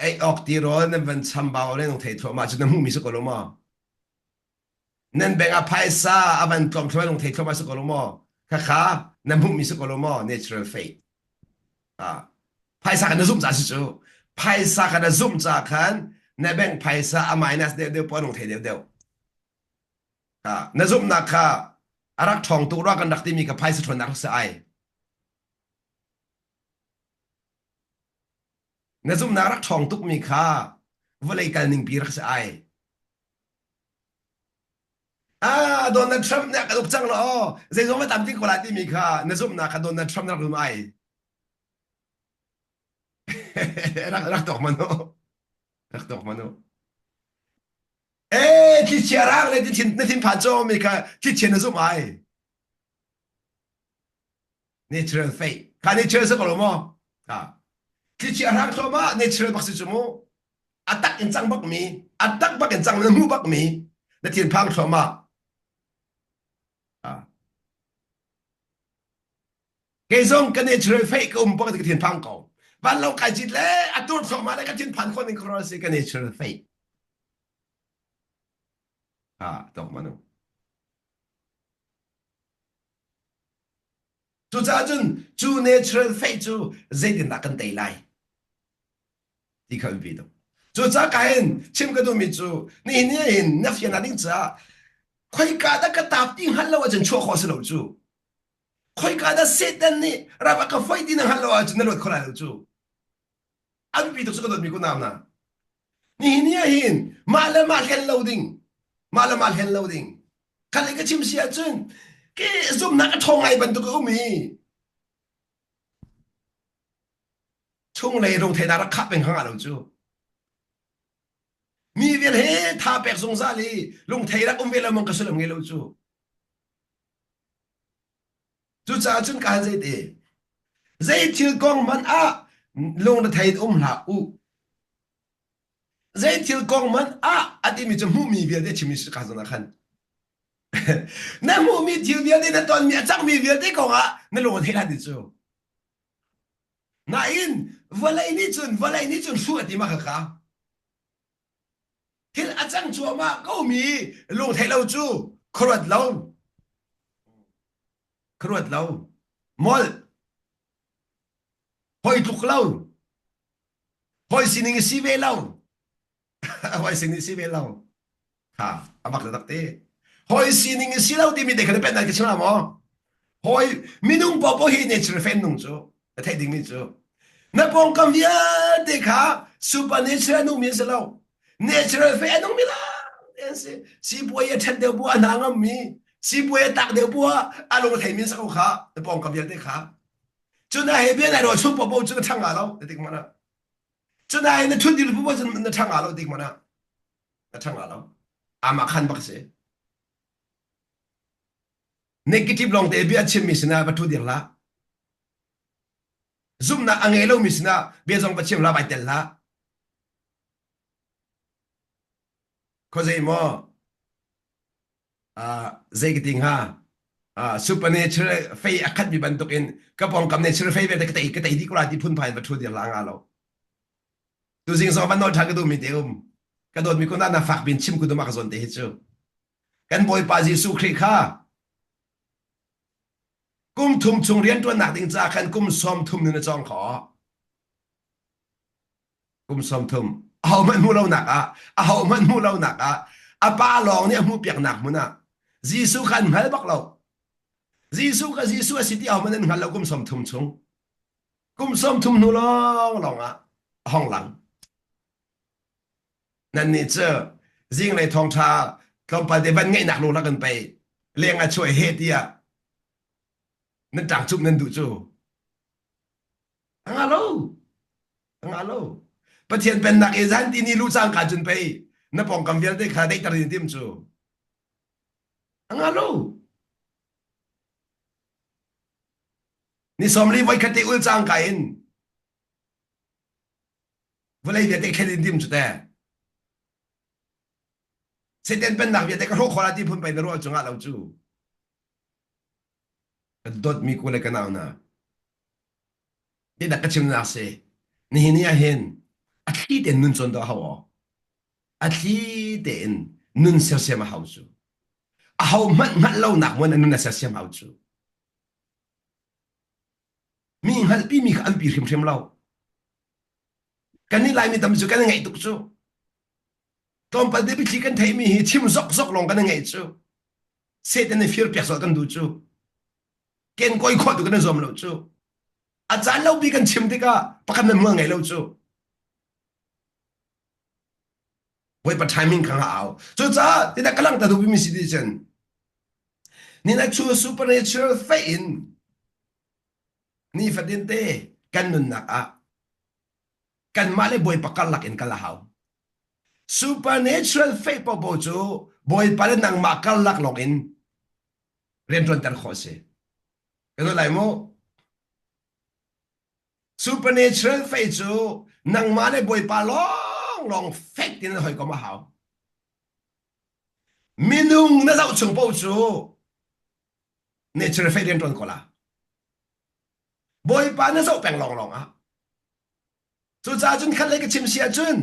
Ei awk ti rawl nan van chambau le nung thei thluahmah cu na hmuhmi si ko lo maw? Nan bank ah phaisa a van tlawm thluahmah nung thei thluahmah si ko lo maw? Khakha na hmuhmi si ko lo maw? Natural faith. Ah. Phaisa kan na zumh ca si cu. Phaisa kan na zumh ca khan na bank phaisa a minus deuh deuh poah nung thei deuh deuh. Ah, na zumhnak kha a rak ṭhawng tuk rua kan rak timi kha phaisa ṭhawnnak rak si ai. Na zumhnak rak ṭhawng tukmi kha vawlei kal ningpi rak si ai. Ah, Donald Trump nih a kan uk cang lo aw. Zeizong va tam ti ko lai timi kha na zumhnak kha Donald Trump na rak zum ai. rak rak tok man u. Rak tok man u. Eh, thlichia rang le thin na thin phan cawmi kha thlichia na zumh ai. Natural faith. Kha natural sa ko lo maw? Ha. Thlichia hrang thluahmah natural bak si cu mu. A tak in cang bak mi, a tak bak in cang na hmu bak mi, na thinphang thluahmah. Ha. Kei zong ka natural faith ka um bak ka thinphang ko. Van lo kai cit le a tur thluahmah le ka thinphan khon in ka si ka natural faith. Ha, tok manu. Cucaah cun cu natural faith cu zeitindah kan tei lai ti kha biapi tuk. Cucaah ka hin chim ka duhmi cu nihin ni hin na fian ding caah khoika dah ka taap ti hngalh lo ahcun chuah khawh si lo cu. Khoika dah Satan nih ram a ka foih ti na hngalh lo ahcun na luat kho lai lo cu. A biapi tuk cu ka dawtmi kunau hna. Nihin ni ah hin mah le mah hlen lo ding, mah le mah hlen lo ding. Khat ka chim si ahcun ke zumhnak a ṭhawng ngai bantuk a um i chunglei rungtheinak rak khah peng hanga lo cu. Mi vial he tha pek zungzal i lungthei rak um ve lo mang ka sullam ngei lo cu. Cucaah cun kaan zei ti zei thil kong hmanh ah lungrethei in um hlah u. Zei thil kong hmanh ah a timi cu hmuhmi vialte chimmi si ka zawn ah khan. Na hmuhmi thil vialte na tonmi a cangmi vialte kong ah na lung a thei hlah ti cu. Nain vawlei nih cun vawlei nih cun hruh a ti ma kha Thil a cang cuahmah komi lungtheih lo cu khuaruat lo. Khuaruat lo. Molh. Hoi tluk lo. Hoi sining si ve lo. Hoi sining si ve lo. Ha, a bak tak te. Hoi sining si lo timi te kha pen ka chim la maw? Hoi minung popo hi natural fen nung cu. Na theih dingmi cu. Na pawngkam vialte kha supernatural nungmi an si lo. Natural fe a nungmi lawng an si. Sipuai a ṭhat deuh bu a hna ngammi, sipuai a tak deuh bu ah a lung theimi an si ko kha, na pawngkam vialte kha. Cu na he bia nai ro chung popo cu na ṭhang nga lo, na tik mana. Cu na he na ṭhut dil popo cu na ṭhang nga lo tik mana. Na ṭhang nga lo. Ama khan bak si. Negative lawng te bia chimmi sinah va ṭhu dir hlah. Zumhnak a ngei lomi sinah bia zong va chim hlah, vai tel hlah. Khuazei maw uh, zei ka ti hnga uh, supernatural fei a khatmi bantukin ka pawngkam natural fei vialte ka tei ka tei dih ko lai ti phunphai va ṭhu dir hlah nga lo. Tuzing zong van nawl ṭhan ka duhmi te um. Ka dawtmi kun na fak bin chim ku dum ka zawn te hi cu. Kan Bawipa Jesuh Khrih kha kum thum chung rianṭuannak ding caah khan kum 30 nun a cawng kho. Kum 30. Ahohmanh hmuh lonak ah, ahohmanh hmuh lonak ah, a pa lawng nih a hmuhpiaknak hmun ah Jesuh kha an hngal bak lo. Jesuh kha Jesuh a si ti ahohmanh an hngal lo kum 30 chung. Kum 30 hnu lawng lawng ah a hong lang. Nannih cu zinglei thawngṭha tlawmpal te van ngeihnak lung rak kan pei leng ah chuah he tiah. Nan ṭang cumh nan duh cu. A ngah lo. A ngah lo. Pathian pennak i zan ti ni lu cangka cun pei na pawngkam vialte kha daihter in tim cu. A ngah lo. Ni sawmli voikhat te ul cangka in vawlei vialte thlen in tim cu te. Satan pennak vialte ka hrawh khawh la ti phun pei na ruah cu ngah lo cu. Ka dawtmi ku le ka nau hna. Biatak ka chimnak si. Nihin ni ah hin a thli tein nun cawn dawh a hau aw. A thli tein nun sersiam a hau cu. A ho hmanh hngalh lonak mun a nun a sersiam hau cu. Mi hngalhpi mi kha an pi hrimhrim lo. Kan nih Laimi tam cu kan i ngaih tuk cu. Tlawmpal te biathli kan theihmi hi chim zokzok lawng kan i ngaih cu. Satan nih fir piak sawh kan duh cu. Ken koi khawh tu kan i zuam lo cu. A caan lo bi kan chim tikah pakhat nan hmual ngei lo cu. Bawipa timing kha nga au. Cucaah tidah ka langhter duhmi mi si ti cun ni na chu supernatural faith in nifatin te kan nunnak ah kanmah le Bawipa karlak in kal a hau. Supernatural faith popo cu Bawipa le nangmah karlak lawng in rianṭuanter khawh a si. Ka lai mu. Supernatural faith cu nangmah le Bawipa lawng lawng fek tin na hawikom a hau. Minung na zoh chung paoh cu natural faith rianṭuan ko la. Bawipa na zoh peng lawng lawng ah. Cucaah cun khat lei ka chim si ahcun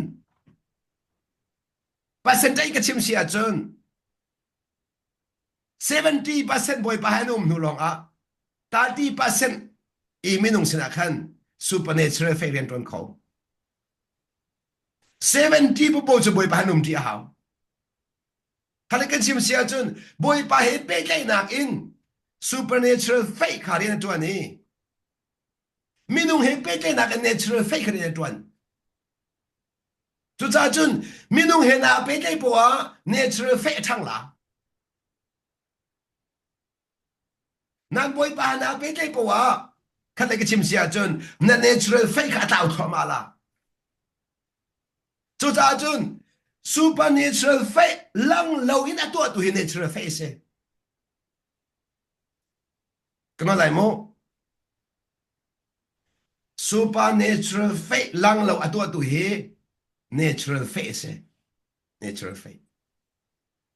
percentage ka chim si ahcun 70% Bawipa he an um hnu lawng ah 30% i minung sinah khan supernatural faith rian ṭuan kho. 70 popo cu Bawipa he an um ṭi a hau. Khale kan chim si ahcun Bawipa he pehtlaihnak in supernatural faith kha rian a ṭuan i minung he pehtlaihnak in natural faith kha rian a ṭuan. Cucaah cun minung he naa pehtlaih poah ah natural faith a ṭhang la. Nan bawipa naa pehtlaih poah ah khat lei ka chim si ahcun na natural faith kha a tlau thluahmah la. Cucaah cun supernatural faith lang loin a tuahtu hi natural faith a si. Ka nawl lai mu. Supernatural faith lang lo a tuahtu hi natural faith a si. Natural faith.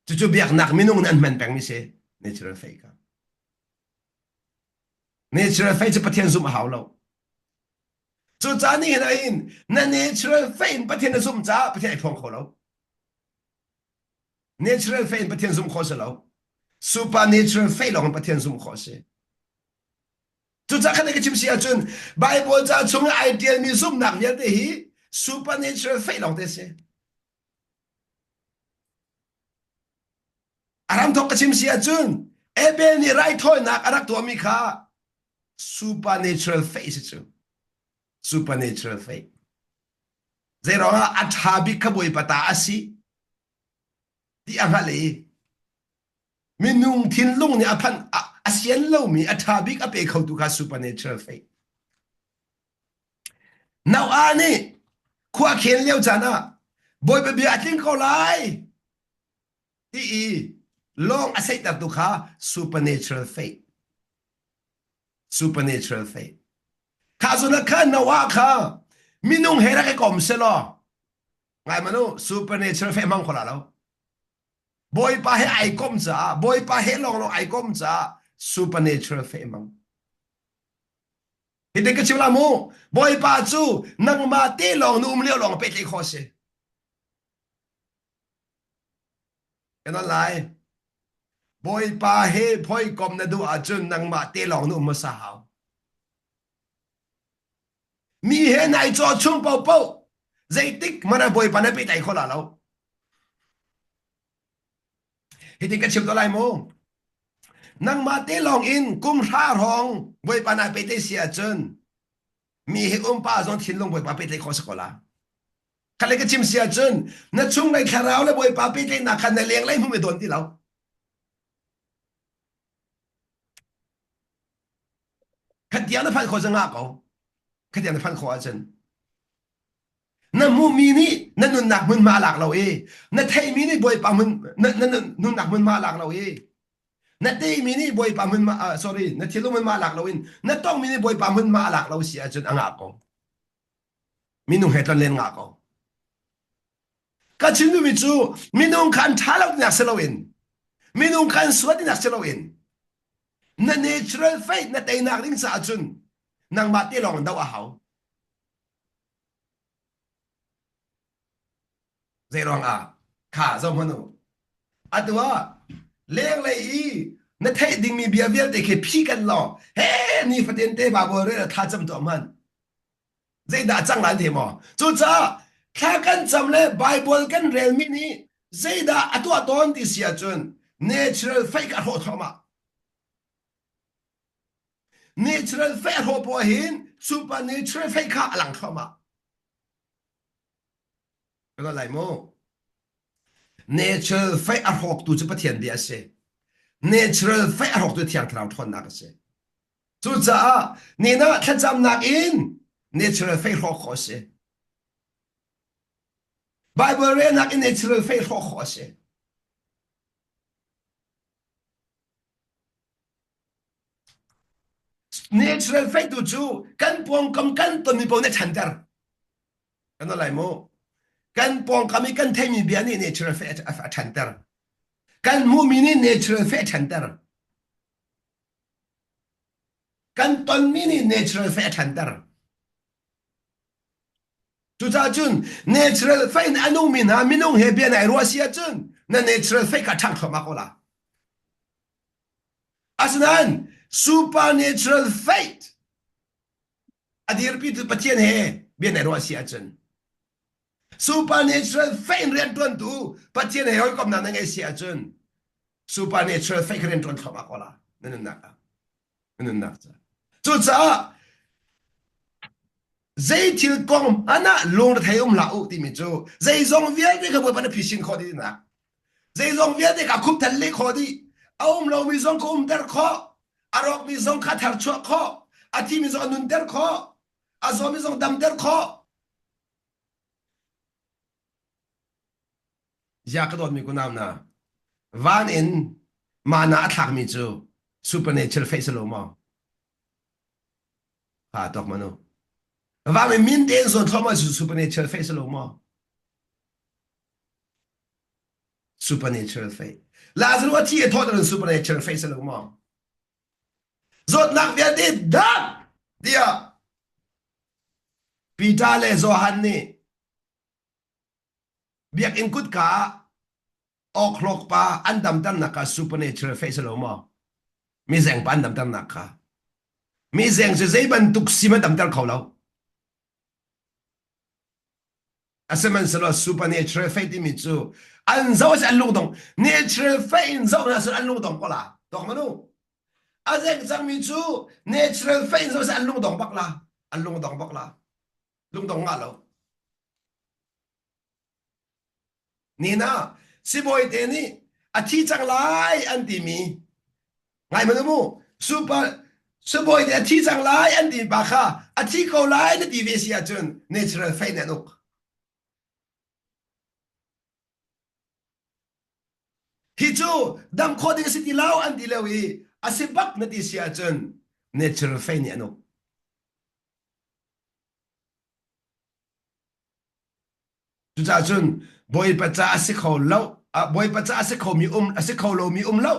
Cucu biaknak minung nih an hman pengmi si. Natural faith ka. Natural faith cu Pathian zumh a hau lo. Cucaah nihin ah hin na natural faith in Pathian na zumh caah Pathian ai phuang kho lo. Natural faith in Pathian zumh khawh si lo. Supernatural faith lawng in Pathian zumh khawh si. Cucaah khan ka chim si ahcun Bible ca chung i ai ṭialmi zumhnak vialte hi supernatural faith lawng te si. A ramthok ka chim si ahcun Abel nih raithawinak a rak tuahmi kha supernatural faith si cu. Supernatural faith. Zeiruangah a ṭha bik kha Bawipa ta a si ti a hngalh i minung thinlung nih a phanh a sian lomi a ṭha bik a pe khotu kha supernatural faith. Noah nih khua khen lio caan ah Bawipa bia a tling ko lai ti i lawng a seihtertu kha supernatural faith. Supernatural faith. Kha zun ah khan Noah kha minung he rak i kom selaw ngai manu supernatural faith hmang kho la lo. Bawipa he ai kom caah Bawipa he lawnglawng ai kom caah supernatural faith hmang. Hitin ka chim la mu Bawipa cu nangmah te lawng na um lio lawng pehtlaih khawh si. Kan lai. Bawipa he phoikom na duh ahcun nangmah te lawng na um hmasa hau. Mi he nai caw chung paohpaoh zeitik hmanh ah Bawipa na pehtlaih kho la lo. Hitin ka chim to lai mu. Nangmah te lawng in kum hra hrawng Bawipa na pehtlaih si ahcun mi he umpa zong thinlung Bawipa pehtlaih khawh si ko la. Khat le ka chim si ahcun na chunglei thlarau le Bawipa pehtlaihnak kha na lenglei hmum i dawn ti lo. Khatiang na phanh khawh cu ngah ko. Khatiang na phanh khawh ahcun. Na hmuhmi nih na nunnak hmunhma a lak lo i na theihmi nih Bawipa hmun na, na, na nunnak hmunhma a lak lo i na teimi nih Bawipa hmunhma uh, sorry na thinlung hmunhma a lak lo in na tongmi nih Bawipa hmunhma a lak lo si ahcun a ngah ko. Minung he tlonlen ngah ko. Ka chim duhmi cu minung kha an ṭha lo tinak si loin minung kha an sual tinak si loin na natural faith na teinak ding caah cun nangmah te lawng in doh a hau. Zei ruangah? Kha zoh hmanh u. Atu ah lenglei i na theih dingmi bia vialte khi phi kan law he nifatin te Bible rel thla cam tuah hmanh. Zeidah cang lai the maw? Cucaah thla kan cam le Bible kan relmi nih zeidah a tuah tawn ti si ahcun natural faith a hrawh thluahmah. Natural faith a hrawh poah hin supernatural faith kha a lang thluahmah. Ka lai mu. Natural faith a hrawktu cu Pathian bia a si. Natural faith a hrawktu Thiang Thlarau ṭhawnnak a si. Cucaah nina thlacamnak in natural faith hrawk khawh a si. Bible relnak in natural faith hrawk khawh a si. Natural faith tu cu kan pawngkam kan tonmi paoh nih a chanter. Kan lai mu. Kan pawngkam i kan theimi bia nih natural faith a chanter. Kan hmuhmi nih natural faith a chanter. Kan tonmi nih natural faith a ṭhanter. Cucaah cun natural faith in a nungmi hna minung he bia nai ruah si ahcun na natural faith kha ṭhang thluahmah ko la. Asinain supernatural faith a dirpitu Pathian he bia nai ruah si ahcun supernatural faith in rianṭuantu Pathian he hawikomhnak na ngeih si ahcun supernatural faith rian ṭuan thluahmah ko la na nunnak ah na nunnak ca cucaah zei thil kong hmanh ah lungrethei um hlah u timi cu zeizong vialte kha Bawipa na phisin khawh dih tinak zeizong vialte kha khupthal leh khawh dih a um lomi zong ka umter khawh a rawkmi zong kha tharchuah khawh a thimi zong a nunter khawh a zawmi zong damter khawh Ziah ka dawtmi kunau hna, van in mana a thlakmi cu supernatural faith si lo maw? Ha tok manu. Van in min tein zawn thluahmah cu supernatural faith si lo maw? Supernatural faith. Lazarus a thi a thawh in supernatural faith si lo maw? Zawtnak vialte dam tiah Peter le Johan nih Biakinn kutka ah awkhlawk pa an damternak kha supernatural faith si lo maw? Mizeng pa an damternak kha. Mizeng cu zei bantuk sim an damter kho lo. Asihmanhsehlaw supernatural faith timi cu an zoh an lungdong natural faith in zoh hna an lungdong ko la. Tok manu. A zeng cangmi cu natural faith in zoh an lungdong bak la. An lungdong bak la. Lungdong ngah lo. Nina sibawi te nih a thi cang lai an timi ngai hmanh mu super sibawi te a thi cang lai an ti pa kha a thi ko lai na ti ve si ahcun natural faith nih an uk. Hi cu dam khawh ding a si ti lo an ti lio i a si bak na ti si ahcun natural faith nih an uk. Cucaah cun Bawipa ca a si kho lo, Bawipa ca a si khomi um a si kho lomi um lo.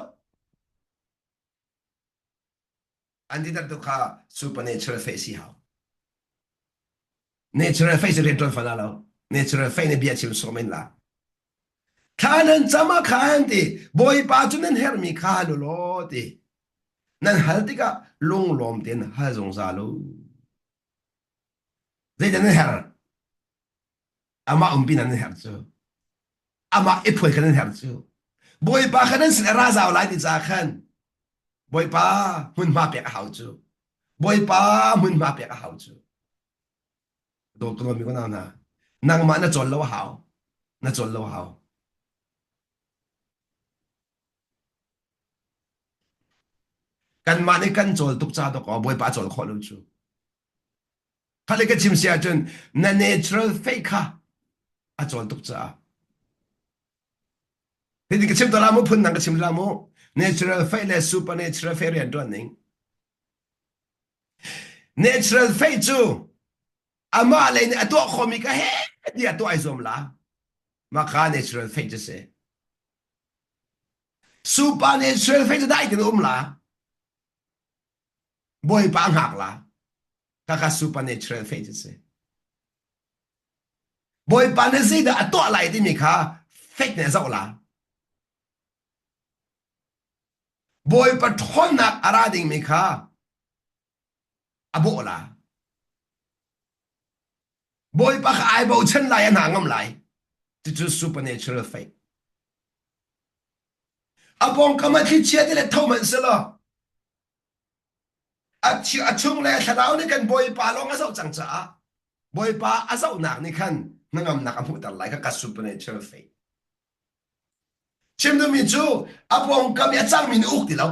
An ti tu kha supernatural faith si hau. Natural faith rian ṭuan fan lo. Natural faith nih bia chim sawm in la. Thla nan cam ah khan ti Bawipa cu nan herhmi kha hal u law ti. Nan hal tikah lunglawm tein hal zungzal u. Zeidah nan herh? Amah umpi nan herh cu. Amah i phuai kha nan herh cu. Bawipa kha nan sin a ra zau lai ti ca khan Bawipa hmunhma pek a hau cu. Bawipa hmunhma pek a hau cu. Dawt ka mi ko na nangmah na cawl lo a hau. Na cawl lo a hau. Kanmah nih kan cawl tuk ca dawk aw Bawipa a cawl khawh lo cu. Khale ka chim si ahcun na natural faith kha a cawl tuk caah. Hitin ka chim to la mu phun dang ka chim la mu. Natural faith le supernatural faith rian tuan ning. Natural faith cu amah lei nih a tuah khomi ka he ti a tuah ai zuam la. Mah kha natural faith cu si. Supernatural faith cu dai tin um la. Bawipa hngak la. Kaka supernatural faith cu si. Bawipa nih zeidah a tuah lai timi kha faith nih a zoh la. Bawipa ṭhawnnak a ra dingmi kha a bawh la. Bawipa kha ai bochan lai a hna ngam lai. Cucu supernatural faith. A pawngkam ah thlichia te le tho hmanh selaw a chung le thlarau nih kan Bawipa lawng a zoh cang caah Bawipa a zohnak nih khan hnangamnak a hmuhter lai kha ka supernatural faith. Chim duhmi cu a pawngkam i a cangmi nih uk ti lo.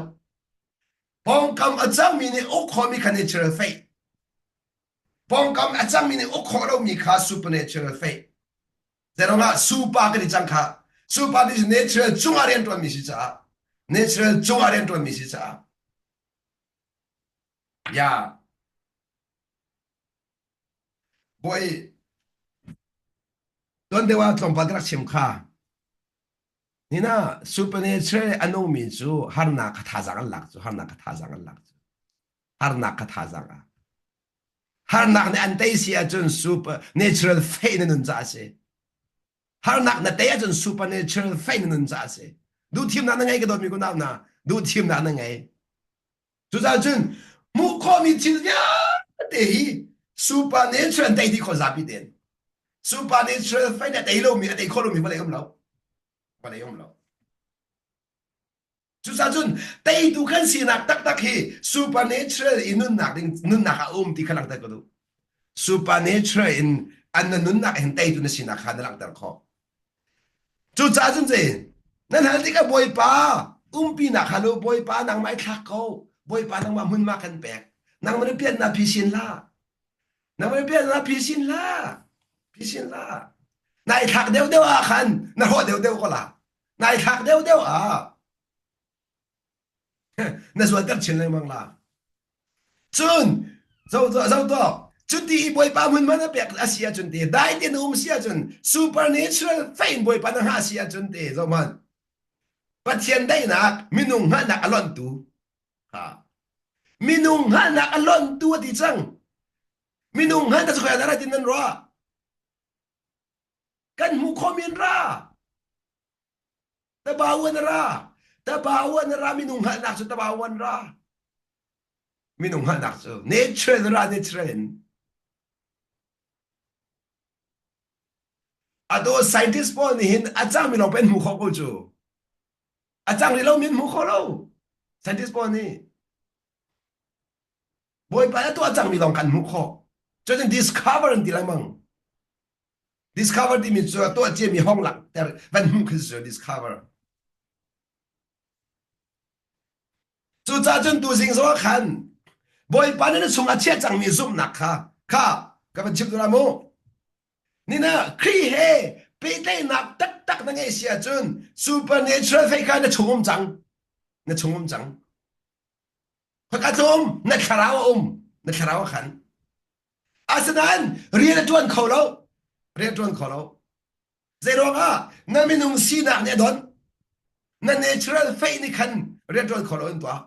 Pawngkam a cangmi nih uk khawhmi kha natural faith. Pawngkam a cangmi nih uk khawh lomi kha supernatural faith. Zeirangah super kan i cang kha. Super ti natural cungah rian ṭuanmi si caah natural cungah rian ṭuanmi si caah ya bawi tuan deuh ah tlawmpal ka rak chim kha nina supernatural a nungmi cu harnak kha thazaang an lak cu harnak kha thazaang an lak cu harnak kha thazaang ah Harnak nih an tei si ahcun supernatural faith na nun caah a si. Harnak na tei ahcun supernatural faith na nun caah a si. Duhthimnak na ngei ka dawtmi kunau hna, duhthimnak na ngei. Cucaah cun hmuh khawhmi thil vialte hi supernatural tei dih khawh zapi tein. Supernatural faith a tei lomi, a tei khawh lomi vawlei um lo. Vawlei um lo. Cucaah cun teitu kan sinak taktak hi supernatural i nunnak ding nunnak ah a um ti kha langhter ka duh. Supernatural in an na nunnak hin teitu na sinak kha na langhter khawh. Cucaah cun zei nan hal tikah Bawipa umpinak hal u Bawipa nangmah i thlak ko Bawipa nangmah hmunhma kan pek nangmah na piannak phisin hlah nangmah na piannak phisin hlah phisin hlah nai thlak deuhdeuh ah khan na hrawh deuhdeuh ko la nai thlak deuhdeuh ah na zualter chin lengmang la cun zo zo to cuti i bawipa hmun man a pek a si ahcun te dai te na um si ahcun supernatural fein bawipa na hngah si ahcun te zo man pathian daihnak minung hngalhnak a lontu ha minung hngalhnak a lontu a ti cang minung hngalhnak cu khoi ah tin nan ruah kan hmuh khawh min ra Tabawan ra. Tabawan ra minung hngalhnak cu tabawan ra. Minung hngalhnak cu natural ra natural in. Ado scientist pawl nih hin a cang mi lawng pen hmu kho ko cu. A cang rih lo min hmu kho lo. Scientist pawl nih. Bawipa a tuah cang mi lawng kan hmuh khawh. Cun discover an ti lengmang. Discover timi cu a tuah ciami hong langhter van hmuh khi cu discover. Cucaah cun tuzing zong ah khan Bawipa nih na chungah chiah cangmi zumhnak kha kha ka van chim tura mu. Nina Khrih he pehtlaihnak taktak na ngeih si ahcun supernatural faith kha na chung um cang. Na chung um cang. Khaka cu um na thlarau a um na thlarau a khan. Asinain rian a ṭuan kho lo. Rian a ṭuan kho lo. Zeiruangah na minung sinak nih a donh. Na natural faith nih khan rian ṭuan kho lo in tuah.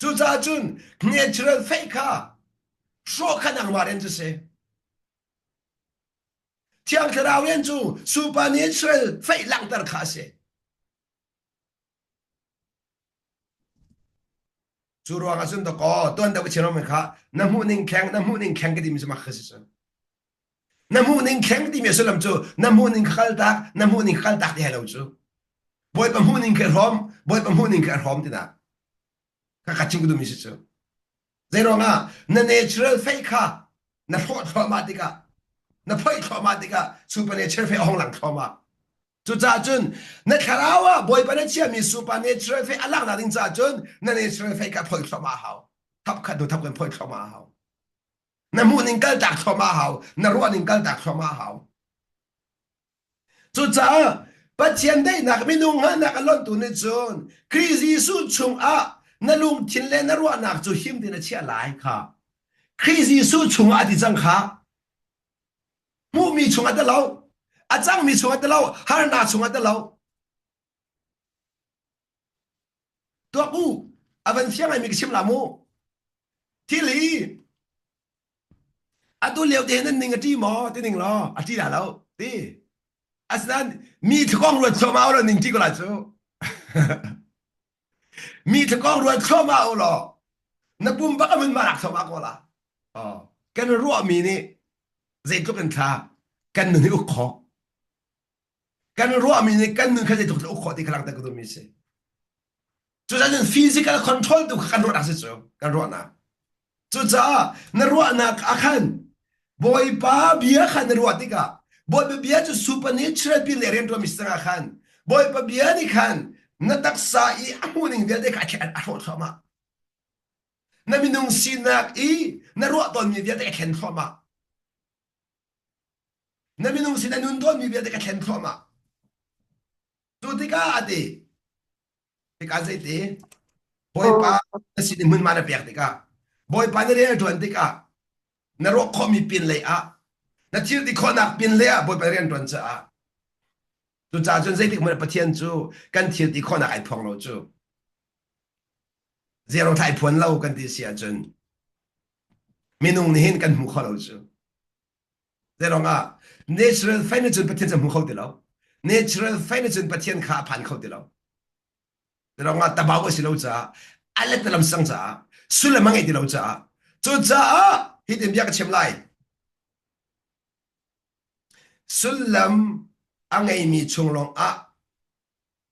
Cucaah cun natural faith kha hrawh kha nangmah rian cu si. Thiang Thlarau rian cu supernatural faith langhter kha a si. Cu ruang ah cun dakaw tuan deuh ka chim mi kha na hmuh ning kheng na hmuh ning kheng ka timi cu mak kha si cun. Na hmuh ning kheng timi sullam cu na hmuh ning kha kal tak na hmuh ning kha kal tak ti hai lo cu. Bawipa hmuh ning kha hrawm Bawipa hmuh ning kha hrawm tinak. Ka ka chim ka duhmi si cu. Zei ruangah na natural faith kha na hrawh thluahmah tikah na phoih thluahmah tikah supernatural faith a hong lang thluahmah. Cucaah cun na thlarau ah Bawipa na chiahmi supernatural faith a laknak ding caah cun na natural faith kha phoih thluahmah a hau. Thap khat hnu thap kan phoih thluahmah a hau. Na hmuh ning kaltak thluahmah a hau. Na ruah ning kaltak thluahmah a hau. Cucaah Pathian daihnak minung hngalhnak a lonhtu nih cun Khrih Jesuh chungah na lungthin le na ruahnak cu him tein a chiah lai kha. Khrih Jesuh chungah a ti cang kha. Hmuhmi chungah ti lo, a cangmi chungah ti lo, harnak chungah ti lo. Tuak u, a van fiang ngaimi ka chim la mu. Thil hi atu lio te nan ning a ṭi maw ti ning law a ṭi dah lo ti. Asinain mi thlakong ruat thluahmah u law ning ṭi ko lai cu. Mi thlakong ruat thluahmah u law na pum bak a mun ma rak thluahmah ko la. Oh, kan ruahmi nih zeitluk in thla kan nun hi uk khawh. Kan ruahmi nih kan nun kha zeitluk uk khawh ti kha langhter ka duhmi si. Cucaah physical control tu kha kan ruahnak si cu kan ruahnak. Cucaah na ruahnak ah khan Bawipa bia kha na ruah tikah Bawipa bia cu supernatural pin le rianṭuanmi si cangah khan Bawipa bia nih khan na taksa i a hmuhning vialte kha a hrawh thluahmah. Na minung sinak i na ruah tawnmi vialte a thlen thluahmah. Na minung sin a nun tawnmi vialte ka thlen thluahmah. Cu tikah a ti. Tikah zeiti? Bawipa na sin i hmunhma na pek tikah, Bawipa na rian a ṭuan tikah, na ruah khawhmi pin lei ah, na thil ti khawhnak pin lei ah Bawipa rian ṭuan caah cucaah cun zeitik hmanh Pathian cu kan thil ti khawhnak ai phuang lo cu. Zero thla ai phuan lo kan ti si ahcun minung nih hin kan hmu kho lo cu. Zeiruangah natural faith nih cun Pathian cu a hmu kho ti lo. Natural faith nih cun Pathian kha a phan kho ti lo. Zeiruangah tabau a si lo caah a let lam sang caah sullam a ngei ti lo caah cucaah hitin bia ka chim lai. Sullam a ngeimi chung lawng ah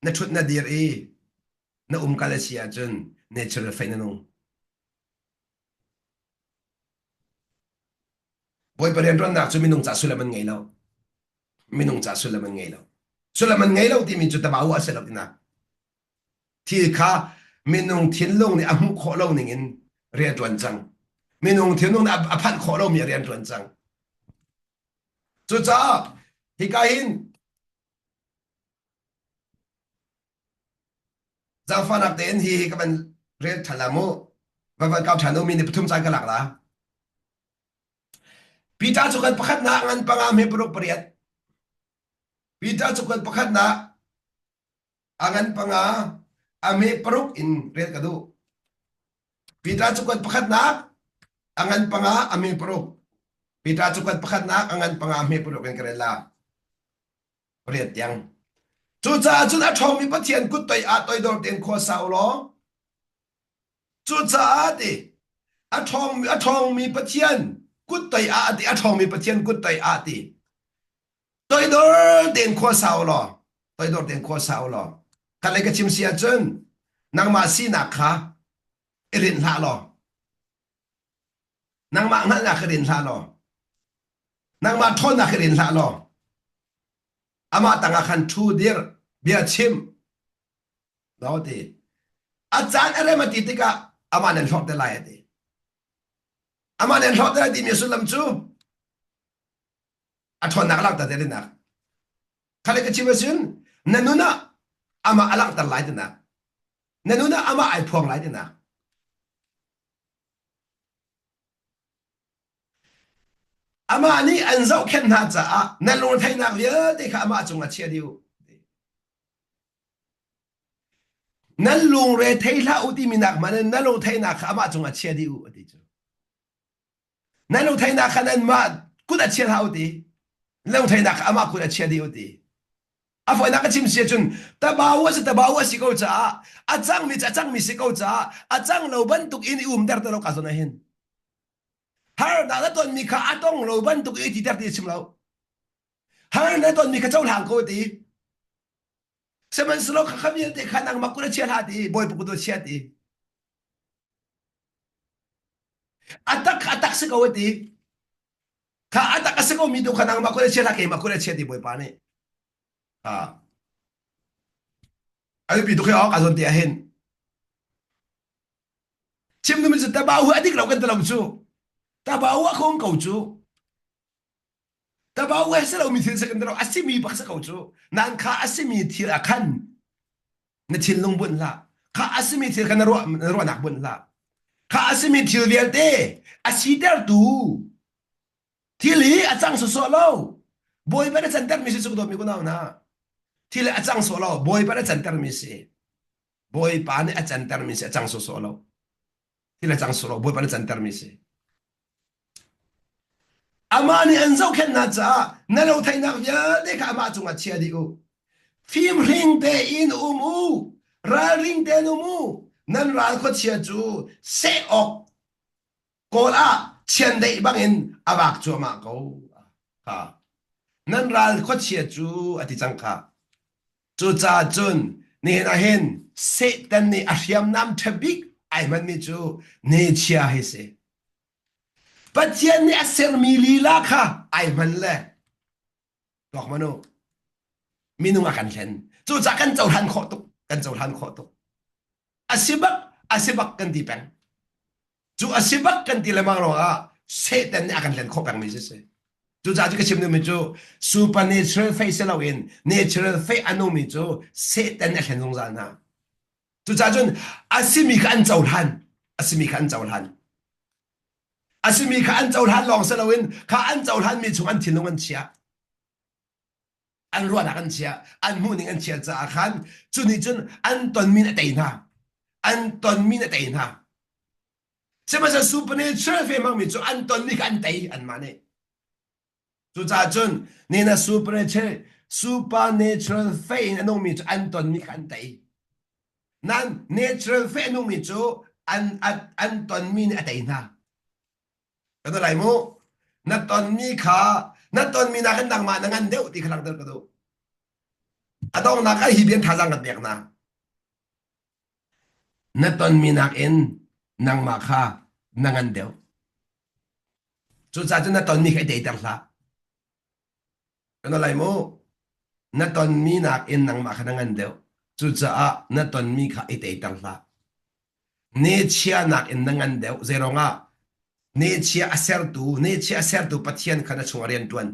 na ṭhut na dir i na umkal a si ahcun natural faith na nung. Bawipa rianṭuannak cu minung ca sullam an ngei lo. Minung ca sullam an ngei lo. Sullam an ngei lo timi cu tabau a si lo tinak. Thil kha minung thinlung nih a hmuh khawh lo ning in rianṭuan cang. Minung thinlung nih a phanh khawh lomi a rianṭuan cang. Cucaah hika hin Zaangfahnak tein hi hi ka van rel ṭhan la mu. Va van kau ṭhan u mi ni pathum caan ka lak la. Peter cu kan pakhatnak ngan panga hme paruk pariat. Peter cu kan pakhatnak a ngan panga a hme paruk in rel ka duh. Peter cu kan pakhatnak a ngan panga a hme paruk. Peter cu kan pakhatnak a ngan panga a hme paruk in ka rel la. Riat tiang. Cucaah cun a ṭhawngmi Pathian kut toi ah toidor tein khua sa u law cucaah ti a ṭhawngmi a ṭhawngmi Pathian kut toi ah ti a ṭhawngmi Pathian kut toi ah ti toidor tein khua sa u law toidor tein khua sa u law kan lei ka chim si ahcun nangmah sinak kha i rinh hlah law nangmah hngalhnak i rinh hlah law nangmah ṭhawnnak i rinh hlah law amah tangah khan ṭhu dir bia chim lo ti a caan a rem a ti tikah amah nan hlawt te lai a ti amah nan hlawt te lai timi sullam cu a ṭhawnnak a langhter te tinak khale ka chim ahcun na nun ah amah a langhter lai tinak na nun ah amah ai phuang lai tinak Amah nih an zohkhenh hna caah nan lungretheihnak vialte kha amah cungah chia dih u. Nan lungre thei hlah u timi nak hmanh in nan lungtheihnak kha amah cungah chia dih u ti cu. Nan lungtheihnak kha nanmah kut a chia hlah u ti. Lungtheihnak kha amah kut a chia dih u ti. A fawinak ka chim si ahcun tabau a si tabau a si ko caah a cangmi cu a cangmi si ko caah a cang lo bantuk in i umter te lo ka zawn ah hin. Harnak na tonmi kha a tong lo bantuk i titer ti chim lo. Har na tonmi kha cohlang ko ti. Sihmanhsehlaw kha kha vialte kha nangmah kut a chia hlah ti, Bawipa kut a chia ti. A tak kha a tak si ko ti. Kha a tak a si ko mi tu kha nangmah kut a chia hlah keimah kut a chia ti Bawipa nih. Ah. A biapi tuk hi awk a zawn te ah hin. Chim dumi cu tabau a dik lo kan ti lo cu. Tabau a khong ko cu. Tabau a si lomi thil si kan ti lo. A simi bak si ko cu. Nan kha a simi thil a khan na thinlung bunh hlah. Kha a simi thil kha na ruah na ruahnak bunh hlah. Kha a simi thil vialte a sitertu Thil hi a cang sawsawh lo. Bawipa na cantermi si cu dawtmi kunau hna. Thil a cang sawh lo. Bawipa na cantermi si. Bawipa nih a cantermi si a cang sawsawh lo. Thil a cang sawh lo. Bawipa na cantermi si. Amah nih an zohkhenhnak caah na lo theihnak vialte kha amah cungah chia dih u. Fimhring tein um u. Ralring tein um u. Nan ral khuachia cu seh awk Kawl ah chiandeih bangin a vak cuahmah ko kha. Nan ral khuachia cu a ti cang kha. Cucaah cun nihin ah hin Satan nih a hriamnam ṭha bik ai hmanmi cu nechia hi si. Pathian nih a sermi lila kha ai hman le tuak man u. Minung a kan hlen. Cucaah kan cohlan khawh tuk. Kan cohlan khawh tuk. A si bak, a si bak kan ti peng. Cu a si bak kan ti lengmang ruangah Satan nih a kan hlen khawh pengmi si si. Cucaah cu ka chim duhmi cu supernatural faith si loin natural faith a nungmi cu Satan nih a hlen zungzal hna. Cucaah cun a simi kha an cohlan. A simi kha an cohlan. A simi kha an cohlan lawng si loin kha an cohlanmi chung an thinlung an chiah. An ruahnak an chiah, an hmuhning an chiah caah khan cu nih cun an tonmi in a tei hna. An tonmi in a tei hna. Sihmanhsehlaw supernatural fe hmangmi cu an tonmi kha an tei anmah nih. Cucaah cun nina supernatural supernatural faith in a nungmi cu an tonmi kha an tei. Nan natural faith a nungmi cu an an, an tonmi nih a tei hna. Kan lai mu. Na tonmi kha na tonmi nakin nangmah na ngan deuh ti kha langhter ka duh. A donghnak ah hi bian thazaang kan pek hna. Na tonmi nakin nangmah kha na ngan deuh. Cucaah cun na tonmi kha i teiter hlah. Kan lai mu. Na tonmi nakin nangmah kha na ngan deuh. Cucaah na tonmi kha i teiter hlah. Nechia nakin na ngan deuh. Zeiruangah? Nechia a sertu, nechia a sertu Pathian kha na chungah rian ṭuan.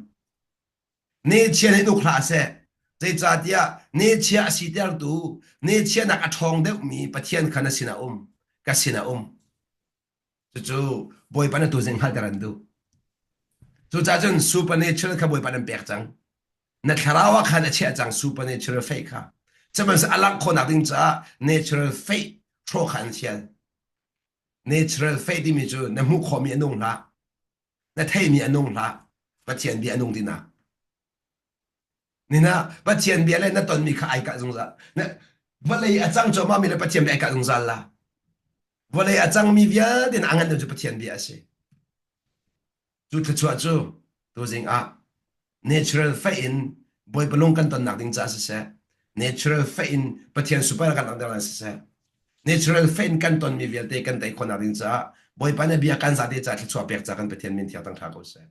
Nechia nih uk hlah seh. Zeicahtiah nechia a sitertu, nechianak a ṭhawng deuhmi Pathian kha na sinah um, ka sinah um. Cucu Bawipa na tuzing hngalhter an duh. Cucaah cun supernatural kha Bawipa nan pek cang. Na thlarau ah khan a chiah cang supernatural faith kha. Sihmanhsehlaw a langh khawhnak ding caah natural faith hrawh kha an thial. Natural faith timi cu na hmuh khawhmi a nung hlah. Na theihmi a nung hlah. Pathian bia a nung tinak. Nina Pathian bia le na tonmi kha ai kah zungzal. Na vawlei a cang cuahmahmi le Pathian bia ai kah zungzal la. Vawlei a cangmi vialte na a ngan cu Pathian bia a si. Cu thluachuah cu tuzing ah natural faith in Bawipa lung kan tonnak ding caah siseh, natural faith in Pathian super kan langhter ding siseh, natural faith in kan tonmi vialte kan tei khawhnak ding caah Bawipa nih bia kan zate caah thluachuah pek caah kan Pathian min thiang tang hna ko seh.